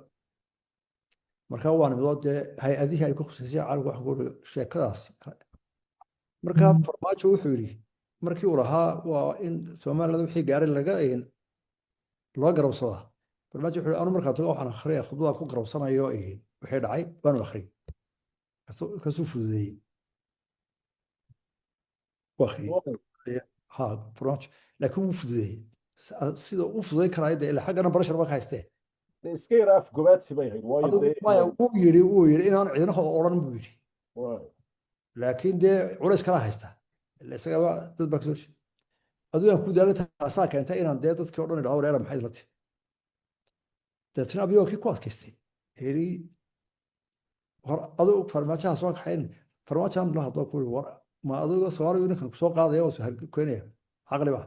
Marka waa nimidoo dee hay-adihii ay ku khuseysay caalamka waxaan ku uri sheekadaas. Marka Farmaajo wuxuu yidhi markii uu lahaa waa in Somaliland wixii gaaray laga loo garowsadaa. Farmaajo wuxuu yidhi, anu markaan tago waxaan akhriyaya khudbadaan ku garowsanayo wixii dhacay, waanu akhriyay. Kasuu fududeeyey, waa akhriyey ha Farmaajo, laakiin wuu fududeeyey sida u fududeyn karaayo dee ilaa xaggana barashar ba ka haystee. Dee iska yara afgobaadsi bay ahayd, waayo adigu dee maya, wuu yidhi inaan ciidanaha odhan buu yidhi. Laakiin dee culays kala haysta. Ila isagaba dad baa kasoo jeeda. Adugaan ku daalay, taasaa keentay inaan dee dadkii o dhan idhaho, "Wareera, maxay la tihi?" Deetna Abiyoo kii ku adkaystay, yidhi, "War adigu Farmaajaha soo kaxayn." Farmaajahan la hadlo, ku war, "Ma adiga Soomaaligu ninkan kusoo qaadaya oo keenaya caqli ba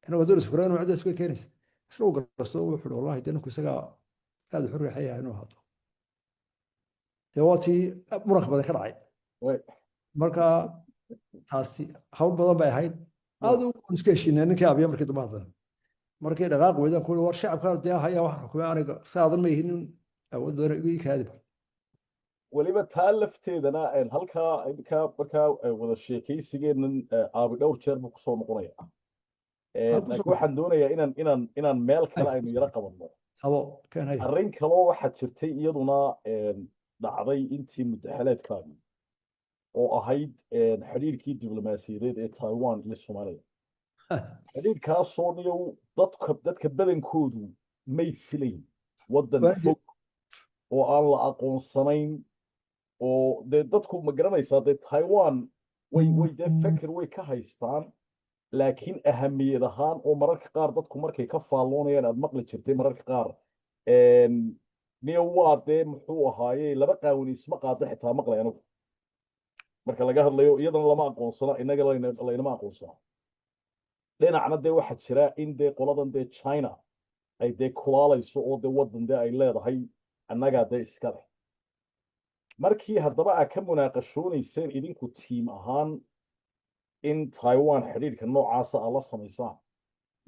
inagoo doon isku reeno cidda isku keenaysa?" Isna uu garasto, wuxuu yidhi, "Wallahi dee ninku isagaa aad wuxu riixayaa inuu hadlo." Dee waa tii muranka badan ka dhacay. Marka taasi hawl badan bay ahayd. Aad u isku heshiinay ninkii Abiya. Markii dambe haddana markii dhaqaaq weydaan ku, "War shacabka dee haya waxaan xukumay aniga, saadan ma yihin nin awood badan igu kaadi ba." Weliba taa lafteedana halkaa imika markaa wada sheekaysigeennan aabi dhowr jeer buu kusoo noqonaya. Laakiin waxaan doonayaa inaan meel kale aynu yaro qabanno. Abo keen hay. Arrin kaloo waxaa jirtay iyaduna dhacday intii muddaxeleedkaagi oo ahayd xidhiidhkii diblomaasiyadeed ee Taiwan iyo Soomaaliya. Xidhiidhkaasoo niyow dadka badankoodu may filayn waddan fog oo aan la aqoonsanayn, oo dee dadku, ma garanaysaa, dee Taiwan way dee feker way ka haystaan, laakiin ahamiyad ahaan oo mararka qaar dadku markay ka faalloonayaan aad maqli jirtay mararka qaar, niyo waa dee muxuu ahaaye, laba qaawani isma qaada xitaa maqlay anigu marka laga hadlayo. Iyadana lama aqoonsano, innaga laynama aqoonsano. Dhinacna dee waxaa jira in dee qoladan dee China ay dee kulaalayso oo dee waddan dee ay leedahay annagaa dee iska leh. Markii haddaba aad ka munaaqashoonayseen idinku tiim ahaan in Taiwan xidhiidhka noocaasa aad la samaysaan,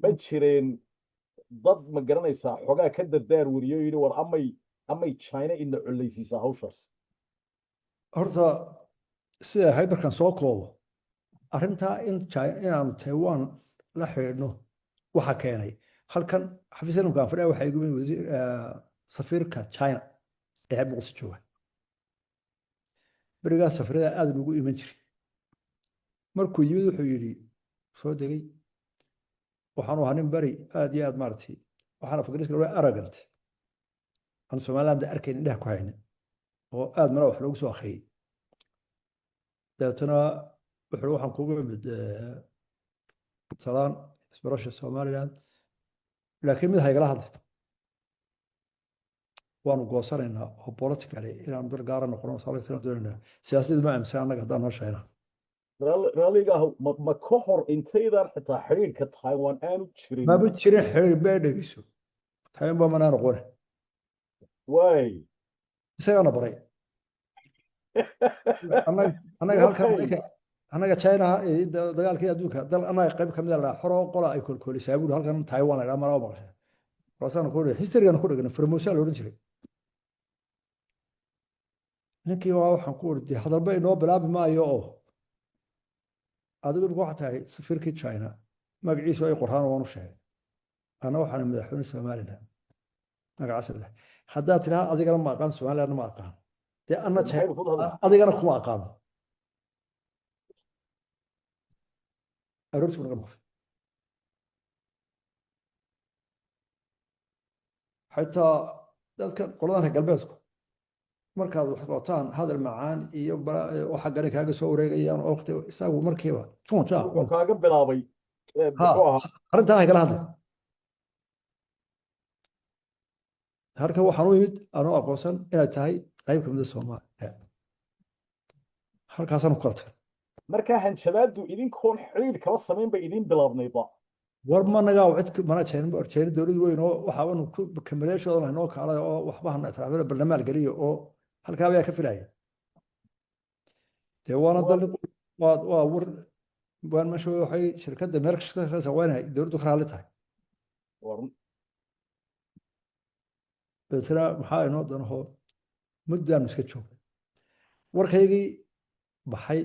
ma jireen dad, ma garanaysaa, xogaa ka dardaar wariyo yidhi, "War amay China ina collaysiisaa hawshaas"? Horta siday ahayd markaan soo koobo arrintaa, in inaanu Taiwan la xidhiidhno waxa keenay, halkan xafiiska nimkaan fadhiya waxaa igu yimid wasiir, safiirka China ee Muqdisho jooga. Berigaas safiirada aad ugu iman jiray. Markuu yimid wuxuu yidhi, soo degay, waxaanu ahaa nin beri aad iyo aad maaragtay, waxaan af Ingiriiska loo arrogant, aan Somaliland arkayn, indhaha ku haynin, oo aad mala wax loogu soo akhriyey. Dabeetana wuxuu, "Waxaan kugu imid salaan, isbarasha Somaliland, laakiin mid haygala hadlay, waanu goosanaynaa oo politically inaanu dal gaara noqono soo doonaynaa, siyaasaddu ma aaminsan annaga haddaan noo sheegna." Raalliga ah, ma ka hor intaydaan xitaa xidhiidhka Taiwan aanu jirin? Maba jirin xiriir bee, dhegeyso, Taiwan ba manaa noqone. Waay. Isagaana baray annaga halkan. Annaga China dagaalkii adduunka dal annaga qayb kamid a la xoro qola ay kolkoolisaa buuri, halkan Taiwan la idhaha malaa maqashay. Markaasaan ku uri historygan ku dhegna, Formosa la odhan jiray. Ninkii waa waxaan ku uri, dee hadalba inoo bilaabi maayo oo adigu imika waxaa tahay safiirkii China, magaciisu ay qoraan waanu sheegay, ana waxaan madaxweyne Somaliland magacaas leh. Haddaad tidhaha adigana ma aqaan, Somalilandna ma aqaan, dee anna China Maxaynu ku hadlaysaa? Adigana kuma aqaano. Aroortii buu naga dhaafay. Xitaa dadka qoladan reer galbeedku markaad wax qabataan hadal macaan iyo waxa gari kaaga soo wareegayaan oo waqti isagu markiiba juun jaa. Wuxuu kaaga bilaabay ha muxuu ahaa? Arrintaa haygala hadlay. Halkan waxaan u imid anoo aqoonsan inay tahay qayb ka mid a Soomaaliya, halkaasaan ku kala tagay. Markaa hanjabaadu idinkoon xidhiidh kala samayn bay idin bilaabnayba? War ma nagaa cid mana China dowlad weyn oo waxaabanu ku kamaleeshoodan noo kaalay oo waxba hana ictiraafin, barlamaal geliyo oo halkaa ayaa ka filaya dee waana dal waa war waan meesha waxay shirkadda meel ka shaqeysa waa inay dowladdu ka raalli tahay. War. Dabeetana maxaa inoo danaho, muddaanu iska joognay. Warkaygii baxay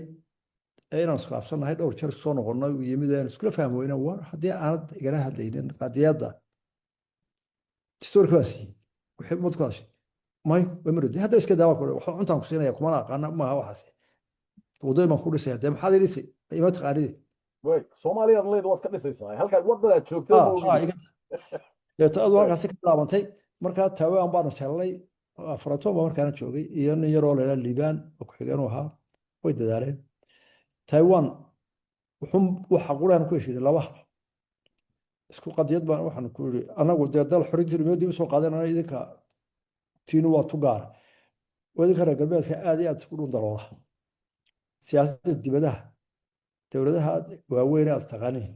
ee inaan iskhilaafsannahay dhowr jeer soo noqonnay uu yimid aan iskula fahmi weyne. War haddii aanad igala hadlaynin qadiyadda dastuurka waan siiyey, wixii ummad ku hadashay may way marodi hadda iska daawa kule, wax cuntaan ku siinaya kumana aqaana maaha, waxaas waddooyin baan ku dhisaya, dee maxaad ii dhisay ima taqaanidi. Way Soomaaliya leed waad ka dhisaysaa halkaad waddadaad joogtay ma ogid. Deeto adu halkaasi ka bilaabantay. Markaa Taiwan baanu jellay, Faraton baa markaana joogay iyo nin yaroo la yidhaha Liibaan oo ku-xigeen u ahaa, way dadaaleen Taiwan. Wuxuun waxa quraan ku heshiinay laba hab isku qadiyad baan waxaan ku yidhi, anagu dee dal xorintii dib usoo qaadan, idinka tiinu waa tu gaara oo idinka reer galbeedka aad iyo aad isku dhun daloola siyaasadda dibadaha. Dowladaha waaweyn aad taqaaniin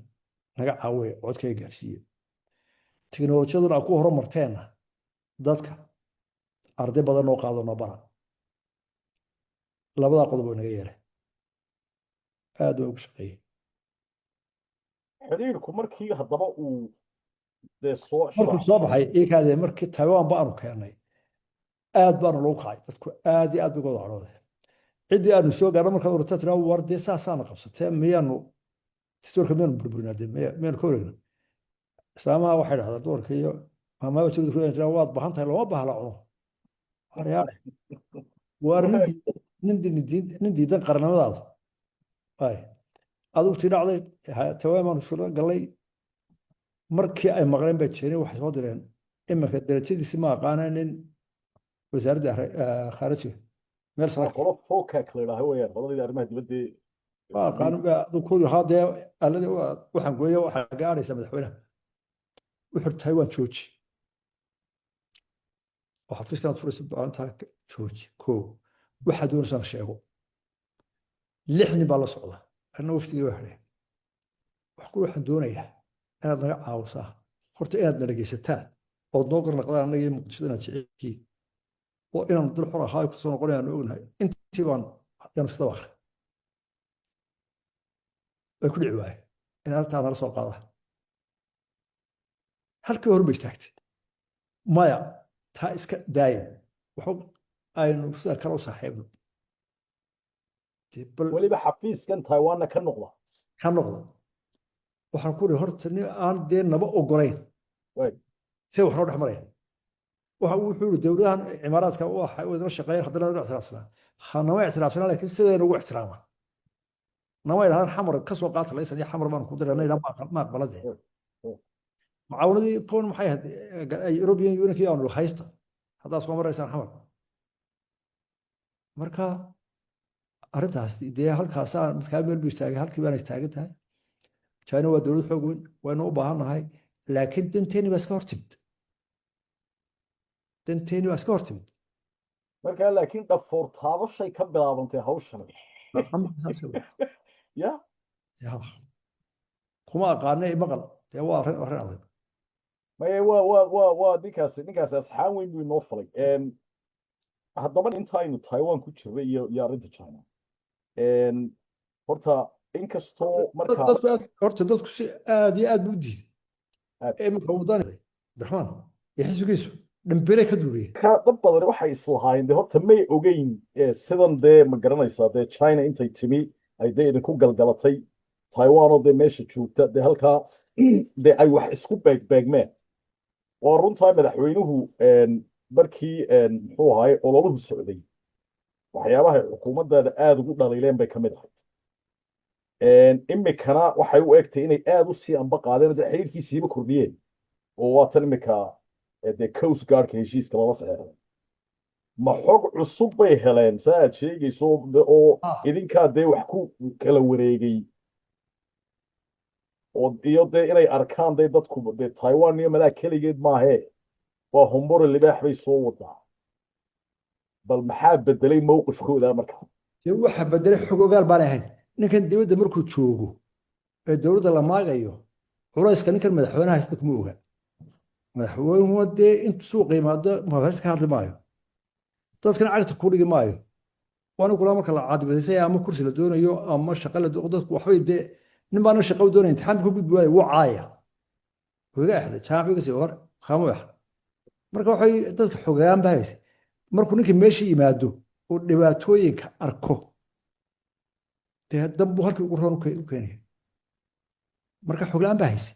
naga caawiya, codkayga gaarsiiya, teknolojiyaduna aad ku horumarteenna dadka arday badan noo qaado, noo bara. Labadaa qodob oo naga yeelay aad waa ugu shaqeeyey. Xidhiidhku markii haddaba uu dee soo Markuu soo baxay ikaadee, markii Taiwan baanu keennay, aad baanu loogu kacay. Dadku aad iyo aad bay uga wada cadhoodeen. Ciddii aanu soo gaarno markaad urta tiraa, war dee saasaana qabsatee, miyaanu dastuurka miyaanu burburinaa, dee miyaanu ka wareegna? Islaamaha waxay dhahdaan, dumarka iyo maamaaba jiradu ku tiraa, waad bahan tahay, looma baahla cuno. Waryaale, waar nin diidan qarannimadaadu ay adigu tii dhacday. Taiwan baanu isula gallay. Markii ay maqleen bay jeeneen, waxay soo direen, iminka darajadiisi ma aqaana, nin wasaaradda khaarijiga meel sare. Qolo FOCAC la yidhaaho weeyaan, qoladii arrimaha dibadda. Ma aqaan adigu ku lahaa dee alladii waxaan gooya, waxaa gaadhaysa madaxweynaha. Wuxuu Taiwan jooji oo xafiiskan aad furaysa baahantaa jooji. Koo waxaa doonaysaan sheego. Lix nin baa la socda, anna wafdigii waa hadheen. Wax ku waxaan doonayaa inaad naga caawisaa, horta inaad na dhegaysataan ood noo garnaqdaan annaga iyo Muqdisho inaad jeceshiin oo inaanu dul xor ahaa kasoo noqonayaanu ognahay. Intii baan yaanu iska daba akhri way ku dhici waayeen in arrintaa nala soo qaadaan. Halkii hore bay istaagtay. Maya, taa iska daaya, waxba aynu sida kale u saaxiibno. Dee bal Weliba xafiiskan Taiwanna ka noqda. Ka noqda. Waxaan ku iri, horta nin aan dee naba ogolayn see wax noo dhex maraya? Waxa uu wuxuu yiri, dowladahan Cimaaraadka waxay wadala shaqeeyeen, haddana nama ictiraafsanaa, ha nama ictiraafsanaa, laakiin sidayna ugu ixtiraamaan. Nama idhahdaan Xamar ka soo qaata laysan iyo Xamar baan ku dirana idhaa, ma aqbala dee. Mucaawanadii koon maxay ahayd European Union aanu haysta haddaad soo maraysaan Xamar. Marka arrintaas dee halkaasaa midkaa meel buu istaagay, halkii baana taagan tahay. China waa dowlad xoog weyn, waynu u baahan nahay, laakiin danteeni baa iska hortimid, danteeni baa iska hortimid. Marka laakiin dhafoor taabashay ka bilaabantay hawshan. Ya. Ya. Kuma aqaana maqal dee, waa arrin adag. Maya, waa ninkaasi asxaan weyn buu inoo falay. Haddaba inta aynu Taiwan ku jirnay iyo arrinta China, horta inkastoo marka Dadku horta dadku si aad iyo aad buu u diiday. Aad. Iminka wadani Cabdiraxmaan iyo xisbigiisu dhambere ka duuriyey. Ka dad badan waxay islahaayeen dee horta may ogeyn sidan dee, ma garanaysaa, dee China intay timi ay dee idinku galgalatay Taiwan oo dee meesha joogta, dee halkaa dee ay wax isku beegbeegmeen. Waa runtaa, madaxweynuhu markii muxuu ahaay ololuhu socday, waxyaabahay xukuumaddaada aada ugu dhaliileen bay ka mid ahayd. Imikana waxay u egtay inay aada u sii amba qaadeen, dee xiriirkiisiiba kordhiyeen, oo waa tan imika dee Coast Guardka heshiiska lala saxeexday. Ma xog cusub bay heleen saa aad sheegayso oo idinkaa dee wax ku kala wareegay oo iyo dee inay arkaan dee dadku dee Taiwan iyo malaa keligeed maahee, waa hombore libaax bay soo wadaa. Bal maxaa bedelay mowqifkooda marka? Dee waxa bedelay xog ogaal baan ahayn. Ninkan dibadda markuu joogo ee dowladda la maagayo, culayska ninkan madaxweynaha haysta kuma oga. Madaxweynuhu dee intuu suuqa yimaado madaxweyne ka hadli maayo, dadkana cagta ku dhigi maayo. Waana kula marka la caadibadaysay ama kursi la doonayo ama shaqo la doonayo, dadku waxbay dee nin baana shaqo u doonaya, imtixaan buu ka gudbi waayo, wuu caaya, wuu iga exday, jaamac buu iga sii hor kaamu ex. Marka waxay dadka xogaan baa haysay. Markuu ninkii meesha yimaado uu dhibaatooyinka arko, dee dan buu halkii ugu roon u keenaya. Marka xog la'aan baa haysay.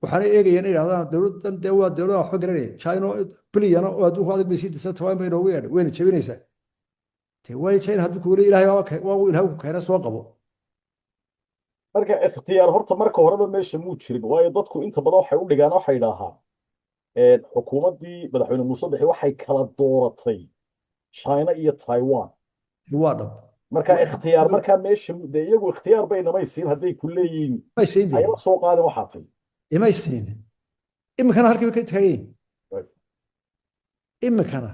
Waxaana eegayeen inay yidhahdaan dowladdan dee waa dowladda waxba garanaya, China bilyana oo adduunku adag bay sii disa, Taiwan bay inoogu yeedhay, wayna jebinaysaa. Dee waayo China hadduu kuweli Ilaahay waa uu Ilaahay ku keena soo qabo. Marka ikhtiyaar horta marka horeba meesha muu jirin, waayo dadku inta badan waxay u dhigaan, waxay idhaahaan xukuumaddii madaxweyne Muuse Bixi waxay kala dooratay China iyo Taiwan. Waa dhab. Marka ikhtiyaar, markaa meesha dee iyagu ikhtiyaar bay namay siin hadday ku leeyihiin. May siin dee. Ayla soo qaadin waxaa tay. Imay siin. Iminkana halkiiba ka taagan yihin. Iminkana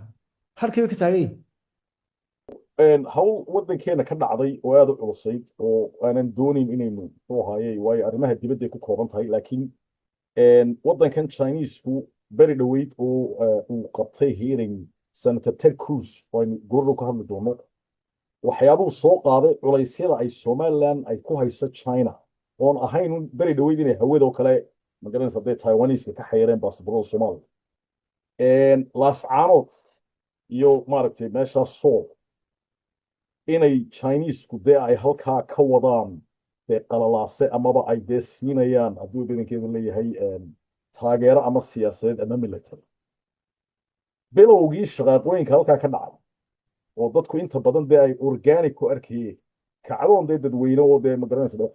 halkiiba ka taagan yihin. Hawl waddankeena ka dhacday oo aada u culusayd oo aanan doonayn inaynu, muxuu ahaayey, waayo arrimaha dibadday ku kooban tahay, laakiin waddankan Chinesku beri dhoweyd oo uu qabtay hearing Senator Ted Cruz, oo aynu goordhow ka hadli doono, waxyaabuhu soo qaaday culaysyada ay Somaliland ay ku hayso China, oon ahayn un beri dhoweyd inay hawada oo kale, magaranaysa, hadday Taiwanese ka xayireen baasaboorada Soomaaliya, Laascaanood iyo maaragtay meeshaas Sool, inay Chinesku dee ay halkaa ka wadaan dee qalalaase amaba ay dee siinayaan, hadduu badankeedu leeyahay, taageero ama siyaasadeed ama military. Bilowgii shaqaaqooyinka halkaa ka dhacay oo dadku inta badan dee ay organic ku arkayeen kacdoon dee dadweyne oo dee, magaranaysa,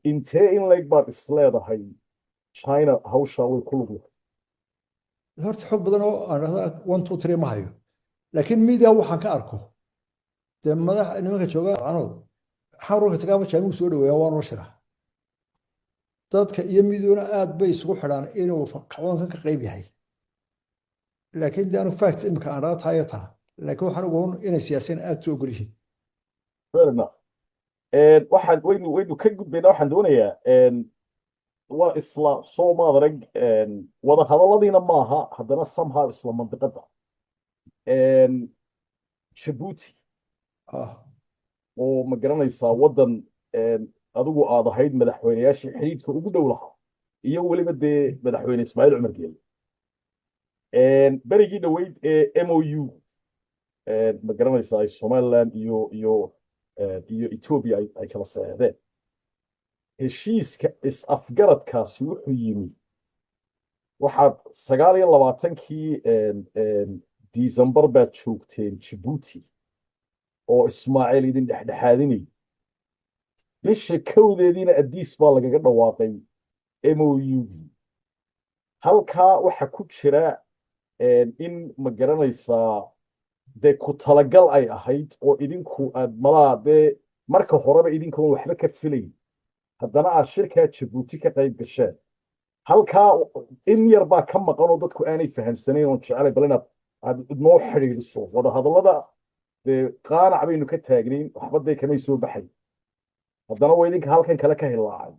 intee in leeg baad isleedahay China hawshaa way ku lug lahayd? Horta xog badan oo aan dhahda one two three ma hayo, laakiin media waxaan ka arko dee madax nimanka jooga canood xamrka tagaama jaanugu soo dhaweeya, waa noo shiraa dadka iyo midoona aad bay isugu xidhaan inuu kacdoonkan ka qayb yahay. Laakiin de anu fact imika aan dhaha taa iyo taa, laakiin waxaan ogoon inay siyaasiyan aad soo ogol yihiin. Fair enough. Waxaan waynu ka gudbaynaa. Waxaan doonayaa, waa isla soo maad arag wada hadalladiina maaha, haddana somehow isla mandiqada Jabuuti oo, ma garanaysaa, waddan adigu aad ahayd madaxweyneyaashii xidhiidhka ugu dhow lahaa, iyo weliba dee madaxweyne Ismaaciil Cumar Geele berigii dhoweyd ee MOU, ma garanaysaa, ay Somaliland iyo Ethiopia ay kala saxeexdeen heshiiska is-afgaradkaasi, wuxuu yimi waxaad 29-kii December baad joogteen Jabuuti oo Ismaaciil idin dhexdhexaadinay. Bisha 1-deediina Addis baa lagaga dhawaaqay MOU-gii. Halkaa waxa ku jira in, ma garanaysaa, dee ku talagal ay ahayd oo idinku aad malaa dee marka horeba idinkoon waxba ka filayn, haddana aad shirkaa Jabuuti ka qayb gasheen. Halkaa in yar baa ka maqan oo dadku aanay fahamsanayn oon jecelay bal inaad aad noo xidhiidhiso. Wadahadallada dee qaanac baynu ka taagnayn, waxba dee kamay soo baxay, haddana waa idinka halkan kale ka hilaacay.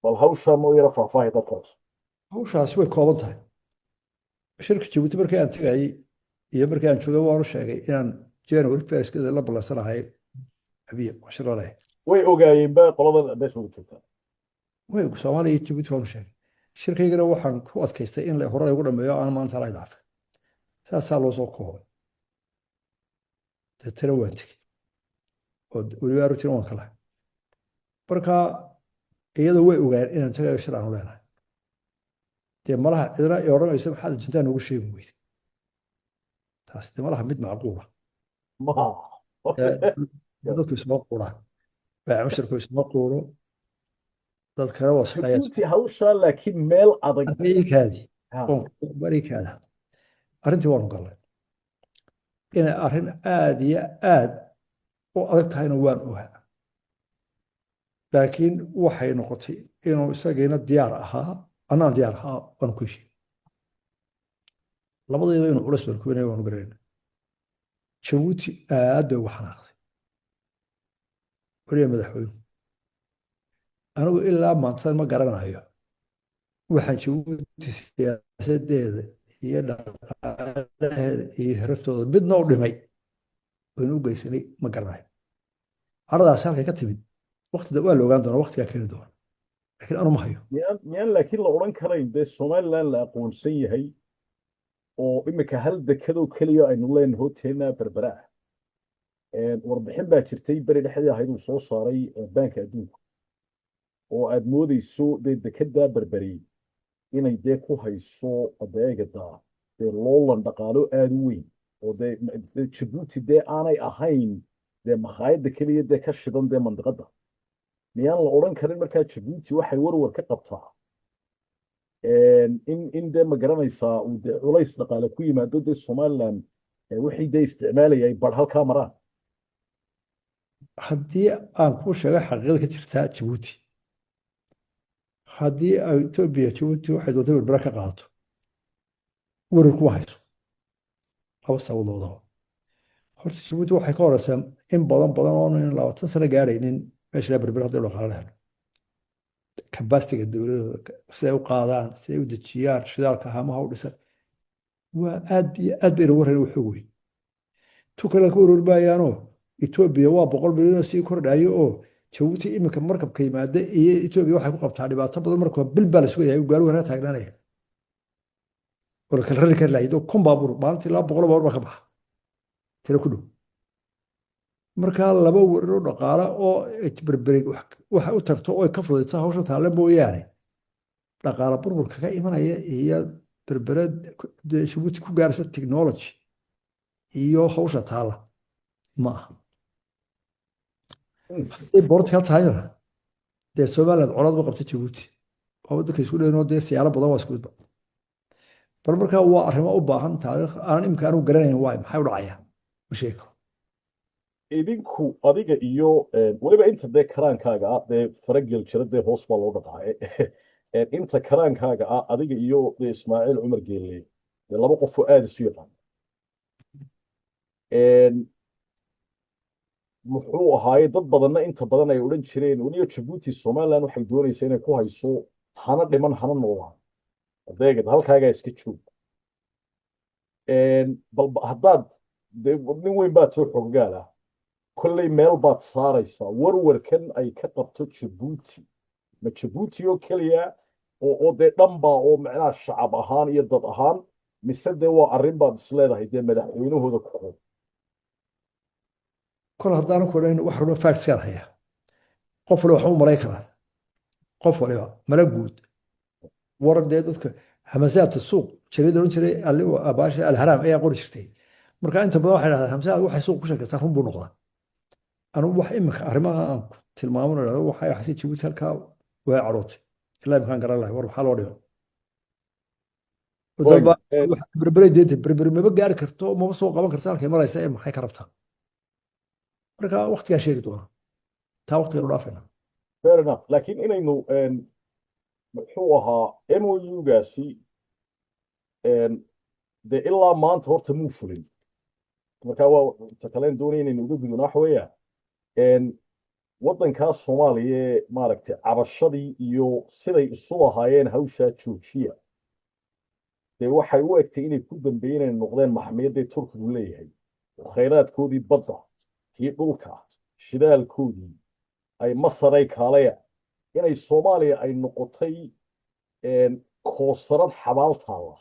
Bal hawshaa noo yara faahfaahi dadkaas. Hawshaasi way kooban tahay. Shirka Jabuuti markii aan tegayey iyo markii aan joogay, waanu sheegay inaan January 1-keeda la ballansanahay Abiy oo shir la leh. Way ogaayeen ba qolada meesha uga joogtaa? Way Soomaaliya iyo Jabuuti waanu sheegay. Shirkaygana waxaan ku adkaystay in la hore lagu dhameeyo, aan maanta la dhaafay. Saasaa loo soo koobay. Deetana waan tegey oo weliba arrintiina waan ka lahay. Marka iyada way ogaan inaan tagayo shir aanu leenahay. Dee malaha cidna i odhanaysa maxaad ajendaa noogu sheegi weyday. Taasi dee malaha mid macquula. Ma Dadku isma quuraan, baac mushtarku isma quuro, dad kale waa shaqeeyaa. Jabuuti hawshaa laakiin meel adag. Ikaadi, ikaadi. Arrintii waanu galnay. Inay arrin aad iyo aad u adag tahayna waan ogaa, laakiin waxay noqotay inuu isagiina diyaar ahaa, annaan diyaar ahaa, waanu ku heshiiyey labadayda inuu culeys baan kubinaya, waanu garanayna. Jabuuti aad bay uga xanaaqday weliba madaxweynuhu. Anigu ilaa maanta ma garanayo waxaan Jabuuti siyaasadeeda iyo dhaqaalaheeda iyo sharaftooda midna u dhimay baynu u geysanay, ma garanayo. Caradaasi halkay ka timid waqtida waa la ogaan doonaa, waqtigaa keeni doona, laakiin anu ma hayo. Miyaan laakiin la odhan karayn dee Somaliland la aqoonsan yahay oo imika hal dekadoo keliya aynu leenahay hoteena Berbera ah? Warbixin baa jirtay beri dhexdii ahayd uu soo saaray Baanka Adduunka oo aad moodeyso dee dekada Berberi inay dee ku hayso adeegada dee loolan dhaqaalo aad u weyn, oo dee Jabuuti dee aanay ahayn dee makhaayadda keliya dee ka shidan dee mandiqadda. Miyaan la odhan karin markaa Jabuuti waxay warwar ka qabtaa in dee, ma garanaysaa, uu dee culays dhaqaale ku yimaado dee Somaliland wixii dee isticmaalayay bar halkaa maraan? Haddii aan kuu sheego xaqiiqada ka jirtaa Jabuuti, haddii ay Etoobiya Jabuuti waxay doontay Berbera ka qaadato, werar kuma hayso laba sababood labadaba. Horta Jabuuti waxay ka horeysaa in badan badan oo 20 sano gaadhaynin meesha la Berbera. Hadday dhaqaale la helo, capacity-ga dowladooda, siday u qaadaan, siday u dejiyaan shidaalka, haamaha u dhisan, waa aad iyo aad bay inagu reer waxoog weyn. Tu kale ka warwar maayaanoo Etoobiya waa 100 milyan oo sii kordhayo, oo Jabuuti iminka markabka yimaada iyo Etoobiya waxay ku qabtaa dhibaato badan. Marka bil baa la sugayaa, gaarigu hore taagnaanaya oo la kala rari kari lahayd oo 1000 baabuur maalintii, 200 baabuur baa ka baxa tiro ku dhow. Markaa laba warar oo dhaqaale oo Berberi waxa u tarto oo ka fududaysa hawsha taalle mooyaane, dhaqaale burbur kaga imanaya iyo Berbere Jabuuti ku gaaraysa technology iyo hawsha taalla ma aha. Hadday political tahayna, dee Somaliland colaad ma qabta Jabuuti, waa waddanka isku dheynoo, dee siyaalo badan waa isku midba. Bal markaa waa arrimo u baahan taariikh aan imika anigu garanayn waay maxay u dhacaya, ma sheegi karo. Idinku, adiga iyo weliba inta dee karaankaaga ah, dee faragel jira, dee hoos baa loo dhaqaaye. Inta karaankaaga ah, adiga iyo dee Ismaaciil Cumar Geelle, dee laba qof oo aada isu yaqaan, muxuu ahaaye, dad badanna inta badan ay odhan jireen weliyo Jabuuti Somaliland waxay doonaysaa inay ku hayso hana dhiman hana noolaan, adeegad halkaagaa iska joog. Bal haddaad dee nin weyn baad soo xoggaal ah, kolley meel baad saaraysaa warwarkan ay ka qabto Jabuuti. Ma Jabuuti oo keliya oo dee dhanba oo macnaha shacab ahaan iyo dad ahaan, mise dee waa arrin baad isleedahay dee madaxweynahooda ku qoon? Kol haddaanan ku odhan wax runa, facts-kaan hayaa. Qof waliba waxba u malayn karaa, qof waliba mala guud war dee dadka hamasaadka suuq jiray oran jiray baasha Alharaam ayaa qori jirtay. Marka inta badan waxay dhahdaan hamasaad waxay suuq ku sheekaysaa run buu noqdaa. Anigu wax imika arrimaha aan ku tilmaamo dhahdo waxay xasi Jabuuti halkaa way cadhootay, ilaa imkaan garan lahay war maxaa loo dhigo. Berbere deenta Berbere maba gaari karto, maba soo qaban karto halkay maraysa ee maxay ka rabtaa? Marka waqtigaa sheegi doona taa, waqtigan u dhaafayna. Fair enough, laakiin inaynu muxuu ahaa MOU-gaasi dee ilaa maanta horta muu fulin. Marka waa ta kaleen doonaya inaynu uga gudubno waxa weeyaan waddankaa Soomaaliya ee maaragtay cabashadii iyo siday isu lahaayeen hawshaa joojiya, dee waxay u egtay inay ku dambeeyeen inay noqdeen maxmiyadday Turkigu leeyahay, oo khayraadkoodii badda, kii dhulka, shidaalkoodii ay Masaray kaalaya, inay Soomaaliya ay noqotay koosarad xabaal taalla.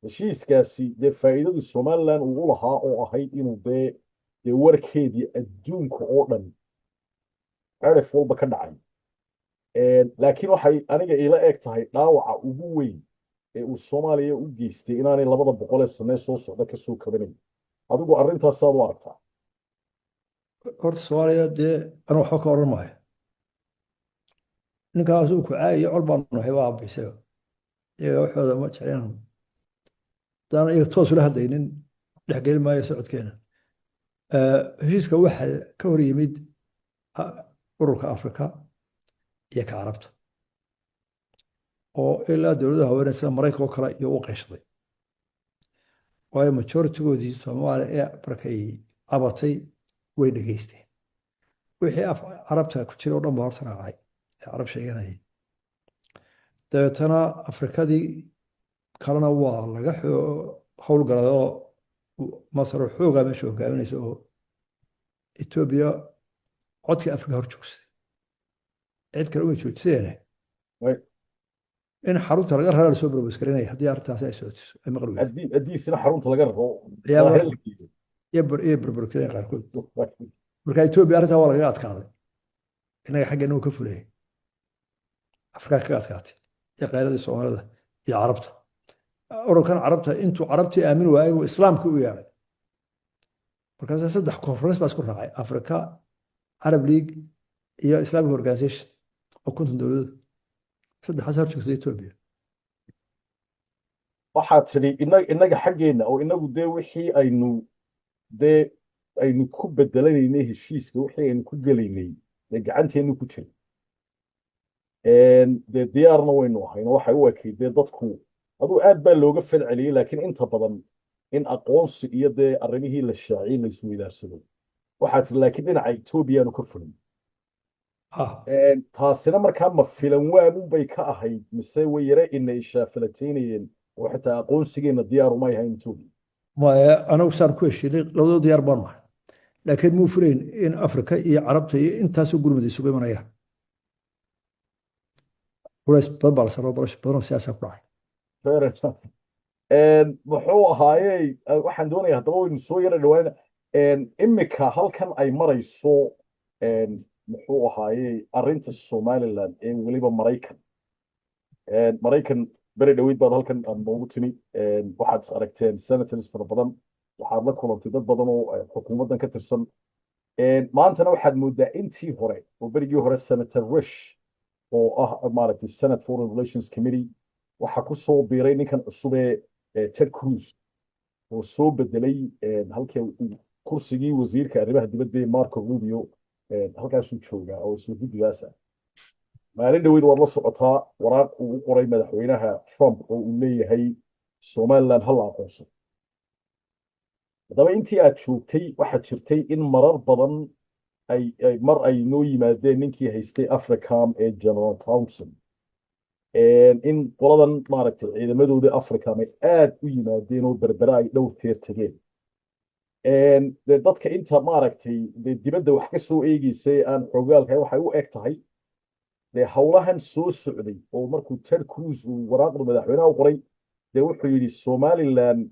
Heshiiskaasi dee faa'iidadu Somaliland uu u lahaa oo ahayd inuu dee warkeedii adduunka oo dhan cerif walba ka dhacay, laakiin waxay aniga iila eg tahay dhaawaca ugu weyn ee uu Soomaaliya u geystay inaanay 200 ee sane soo socda ka soo kabanayn. Adigu arrintaasaad u aragtaa? Horta Soomaaliya dee anu waxba ka odhan maayo. Ninkaas uu ku caayayo col baanu nahay waa abisaga, iyaga waxooda ma jecleen. Haddaan iyaga toos ula hadlaynin, dhexgeli maayo socodkeena. Heshiiska waxaa ka hor yimid ururka Afrika iyo ka Carabta oo ilaa dowladaha haweeney sida Maraykanka oo kale iyo u qayshaday, waayo majority-goodii Soomaaliya ee markay cabatay way dhegeysteen. Wixii af Carabta ku jira oo dhan baa horta raacay ee Carab sheeganayay. Dabeetana Afrikadii kalena waa laga howlgalay oo Masar oo xoogaa meesha hogaaminaysa oo Etoobiya codkii Afrika hor joogsaday, cid kale umay joojiseen in xarunta laga raraa lasoo propose garinaya haddii arrintaasi ay socotiso ay maqli weydo. Haddiisina xarunta laga raro. Iyo burburkeen qaarkood. Marka Etoobiya arrintaa waa lagaga adkaaday, innaga xaggeena uu ka fulayay, Afrika kaga adkaatay iyo qayladii Soomaalida iyo Carabta. Ururkan Carabta intuu Carabtii aamin waayay buu Islaamkii u yeedhay. Markaasa saddex conference baa isku raacay: Africa, Arab League iyo Islamic Organization oo 50 dowladood, saddexaas hor joogtay Etoobiya. Waxaad tidhi innaga xaggeenna oo inagu dee wixii aynu dee Aynu ku bedelanaynay heshiiska, wixii aynu ku gelaynay dee gacanteennu ku jiray, dee diyaarna waynu ahayn. Waxay u ekayd dee dadku aduu aad baa looga falceliyey, laakiin inta badan in aqoonsi iyo dee arrimihii la shaaciyey la isweydaarsado waxaa tiri, laakiin dhinaca Etoobiyaanu ka fulin. Taasina markaa ma filan waamun bay ka ahayd, mise way yare inay ishaafilateynayeen oo xitaa aqoonsigeenna diyaar umay ahayn Etoobiya? Maya, anagu saan ku heshiinay labadoo diyaar baanu ahay, laakiin muu filayn in Afrika iyo Carabta iyo intaasoo gurmud isugu imanayaan. Culays badan baa la saro, badan oo siyaasa ku dhacay. Fair enough. Muxuu ahaayey, waxaan doonayaa haddaba waynu soo yara dhawaan imika halkan ay marayso, muxuu ahaayey, arrinta Somaliland ee weliba Maraykan. Maraykan beri dhoweyd baad halkan aad noogu timi, waxaad is aragteen senators fara badan, waxaad la kulantay dad badan oo xukuumaddan ka tirsan. Maantana waxaad moodaa intii hore oo berigii hore Senator Risch oo ah maaragtay Senate Foreign Relations Committee, waxaa ku soo biiray ninkan cusub ee Ted Cruz oo soo bedelay halkii kursigii wasiirka arrimaha dibadda ee Marco Rubio, halkaasuu joogaa oo isla guddigaas ah. Maalin dhoweyd waad la socotaa waraaq uu u qoray madaxweynaha Trump oo uu leeyahay Somaliland ha la aqoonsado. Haddaba intii aad joogtay waxaa jirtay in marar badan ay mar ay noo yimaadeen ninkii haystay Africom ee General Townsend, in qoladan maaragtay ciidamadoodii Africom ay aad u yimaadeen oo Berbera ay dhowr jeer tegeen. Dee dadka inta maaragtay dee dibadda wax ka soo eegeysay aan xoogaalkahay waxay u eg tahay dee howlahan soo socday oo markuu Ted Cruz uu waraaqda madaxweynaha u qoray, dee wuxuu yidhi Somaliland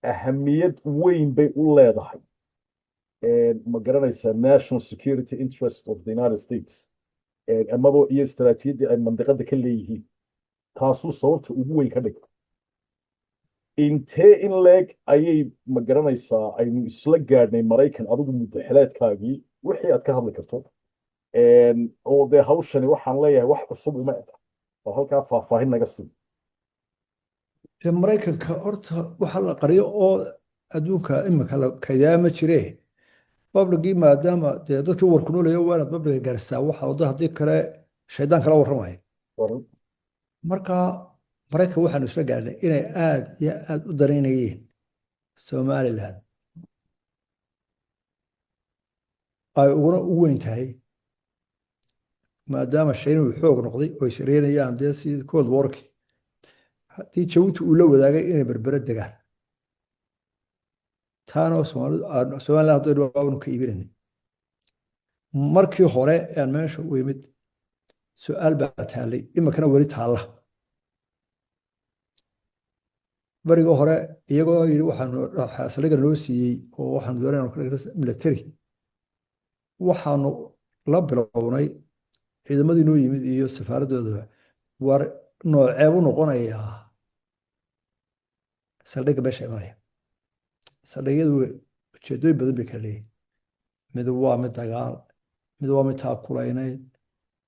ahamiyad weyn bay u leedahay, ma garanaysaa, national security interest of the United States amaba iyo istaraatiijiyaddii ay mandiqada ka leeyihiin. Taasuu sababta ugu weyn ka dhigta. Intee in leeg ayay, ma garanaysaa, aynu isla gaadhnay Maraykan adigu muddo xileedkaagii wixii aad ka hadli karto, oo dee hawshani waxaan leeyahay wax cusub uma eka? Bal halkaa faahfaahin naga sii. Dee Maraykanka horta waxa la qariyo oo adduunka imika la kaydaa ma jire. Publicgii maadaama dee dadkii warku noolaya, waa inaad publicga gaarsiisaa waxa wada, haddii kale shaydaan kala warramaya. Marka Maraykan waxaanu isla gaarnay inay aad iyo aad u danaynayeen Somaliland, ay uguna u weyn tahay maadaama Shiinuhu xoog noqday oo is reynayaan dee sidii Cold Warki, haddii Jabuuti uu la wadaagay inay Berbere degaan, taana Somaliland haddaynu waanu ka iibinayna. Markii hore aan meesha u imid su-aal baa taallay, iminkana weli taalla. Barigii hore iyagoo yidhi waxaanu saldhigga noo siiyey oo waxaanu doonayna ka dhigno military, waxaanu la bilownay ciidamadii noo yimid iyo safaaraddoodaba, war nooceebu noqonayaa saldhigga meesha imanaya? Saldhigyadu ujeedooyin badan bay kala leeyihin. Mid waa mid dagaal, mid waa mid taakulaynayd,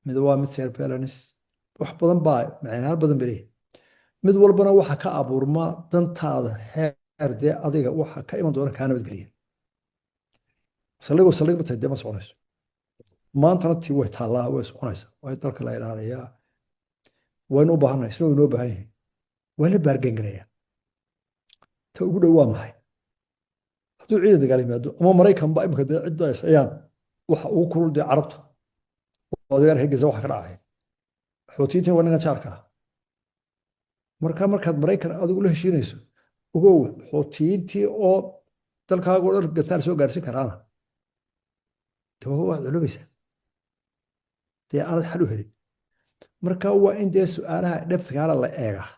mid waa mid surveillance, wax badan baa macnayaal badan bay leeyihin. Mid walbana waxa ka abuurma dantaada xeer dee adiga waxa ka iman doona kaa nabadgeliya. Saldhigu saldhig ma tahay dee ma soconayso. Maantana tii way taallaa, way soconaysaa, waa dalka la ilaaliyaa, waynu u baahannahay, isna waynoo baahan yahay, waa la bargain garayaa. Ta ugu dhow waa maxay? Hadduu ciidan dagaal yimaado ama Maraykan ba imika dee cidda ayaan waxa ugu kulul dee Carabta oo dagaalka Gaza waxa ka dhacay, Xuutiyiintina waa ninkan jaarka ah. Marka markaad Maraykan adigu la heshiinayso, ogow Xuutiyiintii oo dalkaaga oo dhan gantaal soo gaarsiin karaana de waad culubaysaa dee aanad xal u helin. Marka waa in dee su-aalaha dhebtikaala la eegaa,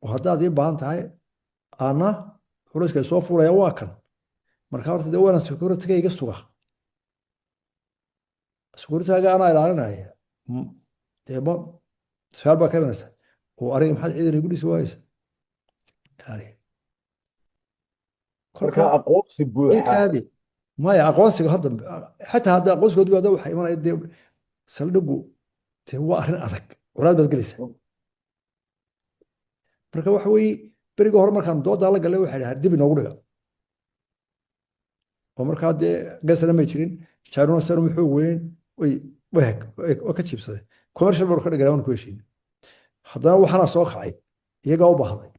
oo haddaad ii baahan tahay ana culayska soo fuulaya waa kan. Marka horta dee waana security-ga iga suga, security-ga anaa ilaalinaya. Dee ma su-aal baa ka imanaysa oo aniga maxaad ciidan igu dhisi waayeysa ilaaliya? Marka aqoonsi buuxa? Kaadi maya, aqoonsiga hadda xataa hadda aqoonsiga hadda waxa imanaya dee saldhigu dee waa arrin adag, colaad baad gelaysaa. Marka waxa weeye, berigii hore markaan doodaa la galay waxay dhahaa dib inoogu dhiga. Oo markaa dee Gazana may jirin, China sana wuxuu weyn way way way ka jiibsadeen. Commercial baa ka dhiganaa, waan ku heshiin. Haddana waxaana soo kacay iyagaa u baahday.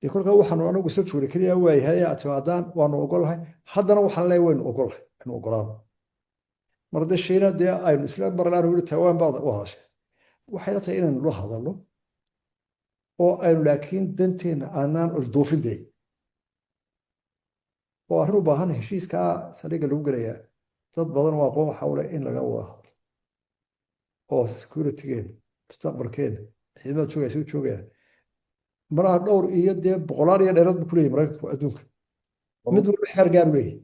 Dee kolkaa waxaanu anagu isla joognay keliya waayahay, aad timaadaan waanu ogolahay. Haddana waxaan leeyahay waynu ogolahay, aynu ogolaano. Mar haddee Shiina dee aynu isla marnaan weli Taiwan baad u hadashay, waxay la tahay inaynu la hadalno oo aynu laakiin danteenna aanaan ilduufin dee, oo arrin u baahan heshiiskaa saldhigga lagu gelayaa dad badan oo aqoon waxa u leh in laga wada hadlo oo securitygeena, mustaqbalkeena, ciidamada joogaya soo joogaya malaha dhowr iyo dee boqolaal iyo dheeraad buu ku leeyahay Maraykanku adduunka, mid walba xeer gaar u leeyahay,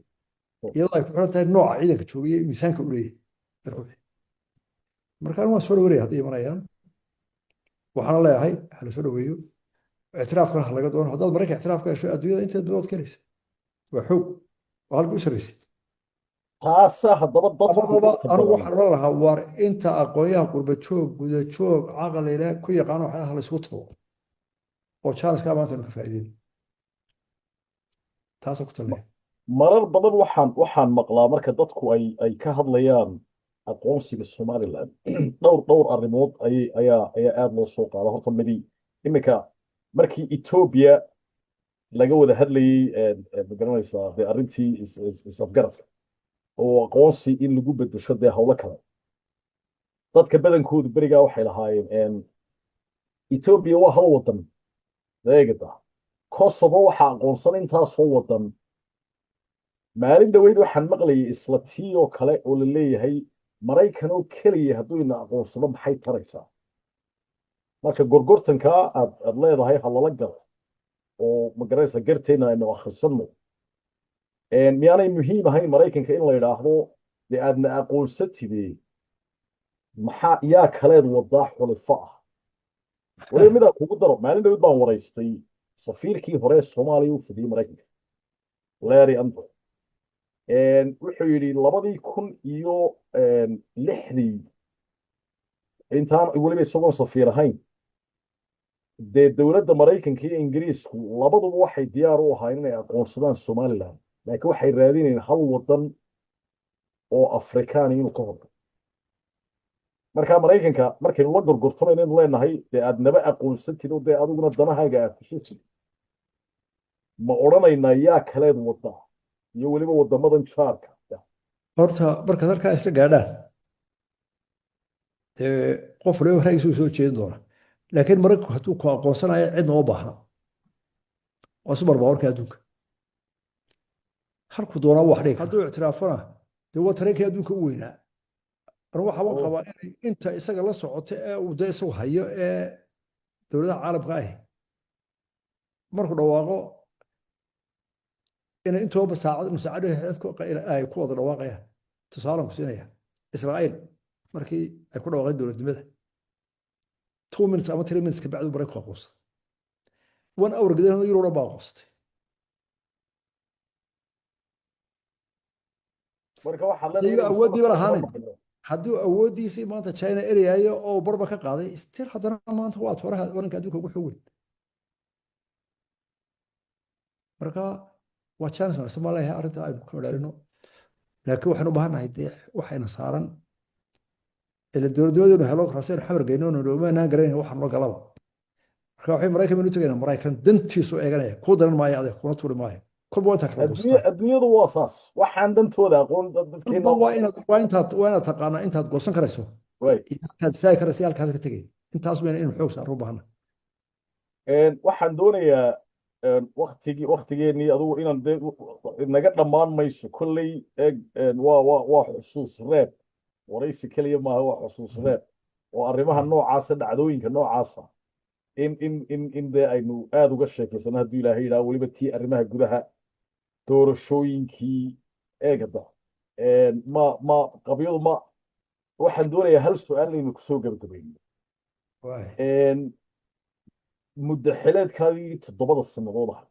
iyadoo ay ku xiran tahay nooca ciidanka joogaya iyo miisaanka u leeyahay. Marka anigu waan soo dhaweynaya hadday imanayaan. Waxaana leeyahay ha la soo dhaweeyo, ictiraafkana ha laga doono. Haddaad Maraykan ictiraaf ka hesho, adduunyada inteed badood ka helaysa, waa xoog, waa halka u sarreysay. Taasaa haddaba dadku labadaba inta anigu badan waxaan odhan lahaa, war inta aqoonyaha qurba joog, guda joog, caqli leh ku yaqaan waxyaalaha la isugu tago oo chance-kaa maanta aynu ka faa'iideyno. Taasaan ku talinaya. Marar badan waxaan maqlaa marka dadku ay ka hadlayaan aqoonsiga Somaliland, dhowr arrimood ayay ayaa aada loo soo qaada. Horta midi iminka markii Ethiopia laga wada hadlayey, ma garanaysaa, dee arrintii is-afgaradka oo aqoonsi in lagu bedesho dee howlo kale, dadka badankoodu berigaa waxay lahaayeen Ethiopia waa hal wadan. Eegada Kosovo waxaa aqoonsan intaasoo wadan. Maalin dhaweyd waxaan maqlayay isla tii oo kale oo la leeyahay Maraykan oo keliya hadduu ina aqoonsado maxay taraysaa? Marka gorgortankaa aad leedahay ha lala galo oo magaraysa garteena aynu akhrisanno, miyaanay muhiim ahayn Maraykanka in la yidhaahdo dee aadna aqoonsatide, maxaa yaa kaleed wadaa xulifo ah? Weliba midaan kugu daro, maalin dhaweyd baan waraystay safiirkii hore ee Soomaaliya u fidiyey Maraykanka, Larry Andre. Wuxuu yidhi 2006-dii, intaan weliba isagoon safiir ahayn, dee dowladda Maraykanka iyo Ingiriisku labaduba waxay diyaar u ahaayeen inay aqoonsadaan Somaliland, laakiin waxay raadinayeen hal wadan oo Afrikaani inuu ka horto. Marka Maraykanka markaynu la gorgortamayno inuu leenahay dee aad naba aqoonsatid oo dee adiguna danahaaga aad kushisid, ma odhanaynaa yaa kaleed wada iyo weliba wadamadan jaarka? Horta markaad halkaa isla gaadhaan dee qof waliba ra'yigiisa uu soo jeedin doona, laakiin Maraykanku hadduu ku aqoonsanayo cidna uma baahna. Waa super powerka adduunka, halku doonaa wax dhigi. Hadduu ictiraafana dee waa tareenkii adduunka u weynaa. Anu waxaa oo qabaa inay inta isaga la socota ee uu dee isagu hayo ee dowladaha caalamka ah markuu dhawaaqo inay intooba saacad nus saacad ay ku wada dhawaaqayaan. Tusaalaan ku siinaya, Israa'iil markii ay ku dhawaaqeen dowladnimada, 2 minutes ama 3 minutes ka bacdu Maraykanku aqoonsaday. 1 hour gudaheeda Yurub dhan baa aqoonsatay. Marka waxaad leedahay iyaga inaynu awooddiiba sanadka kala lahaanayn maqno. Haddii awooddiisii maanta China eryayo oo uu barba ka qaaday, still haddana maanta waa tooraha wadanka adduunka ugu xoog weyn. Marka waa chance wanaagsan baan leeyahay arrinta aynu ka madhaalino, laakiin waxaynu u baahannahay dee waxayna saaran ila dowladnimadeenu helo raasaynu xamar geyno nomanaan garanayn waxaan noo galaba. Marka waxay Maraykan baynu tegaynaa, Maraykan dantiisu eeganaya, kuu daran maayo adeeg, kuna tuuri maayo, kolba waa intaa kala adduunya goostaa. Adduunyadu waa saas, waxaan dantooda aqoon dadkeena. Kolba waa inaad taqaanaa intaad goosan karayso way iyo halkaad istaagi karayso iyo halkaad ka tegay. Intaas wayna inuu xoog saaro u baahana. Waxaan doonayaa waktigeenii adugu inaan dee naga dhammaan mayso kolley. Eeg, waa xusuus reeb, waraysi keliya maaha, waa xusuus reeb oo arrimaha noocaasa, dhacdooyinka noocaasa in dee aynu aada uga sheekaysano hadduu Ilaahay yidhaha. Weliba tii arrimaha gudaha, doorashooyinkii, eeg hadda ma qabyadu ma waxaan doonayaa hal su-aal inaynu kusoo gabagabayno. Waay. Muddo xileedkaagii 7da sannadood ahayd,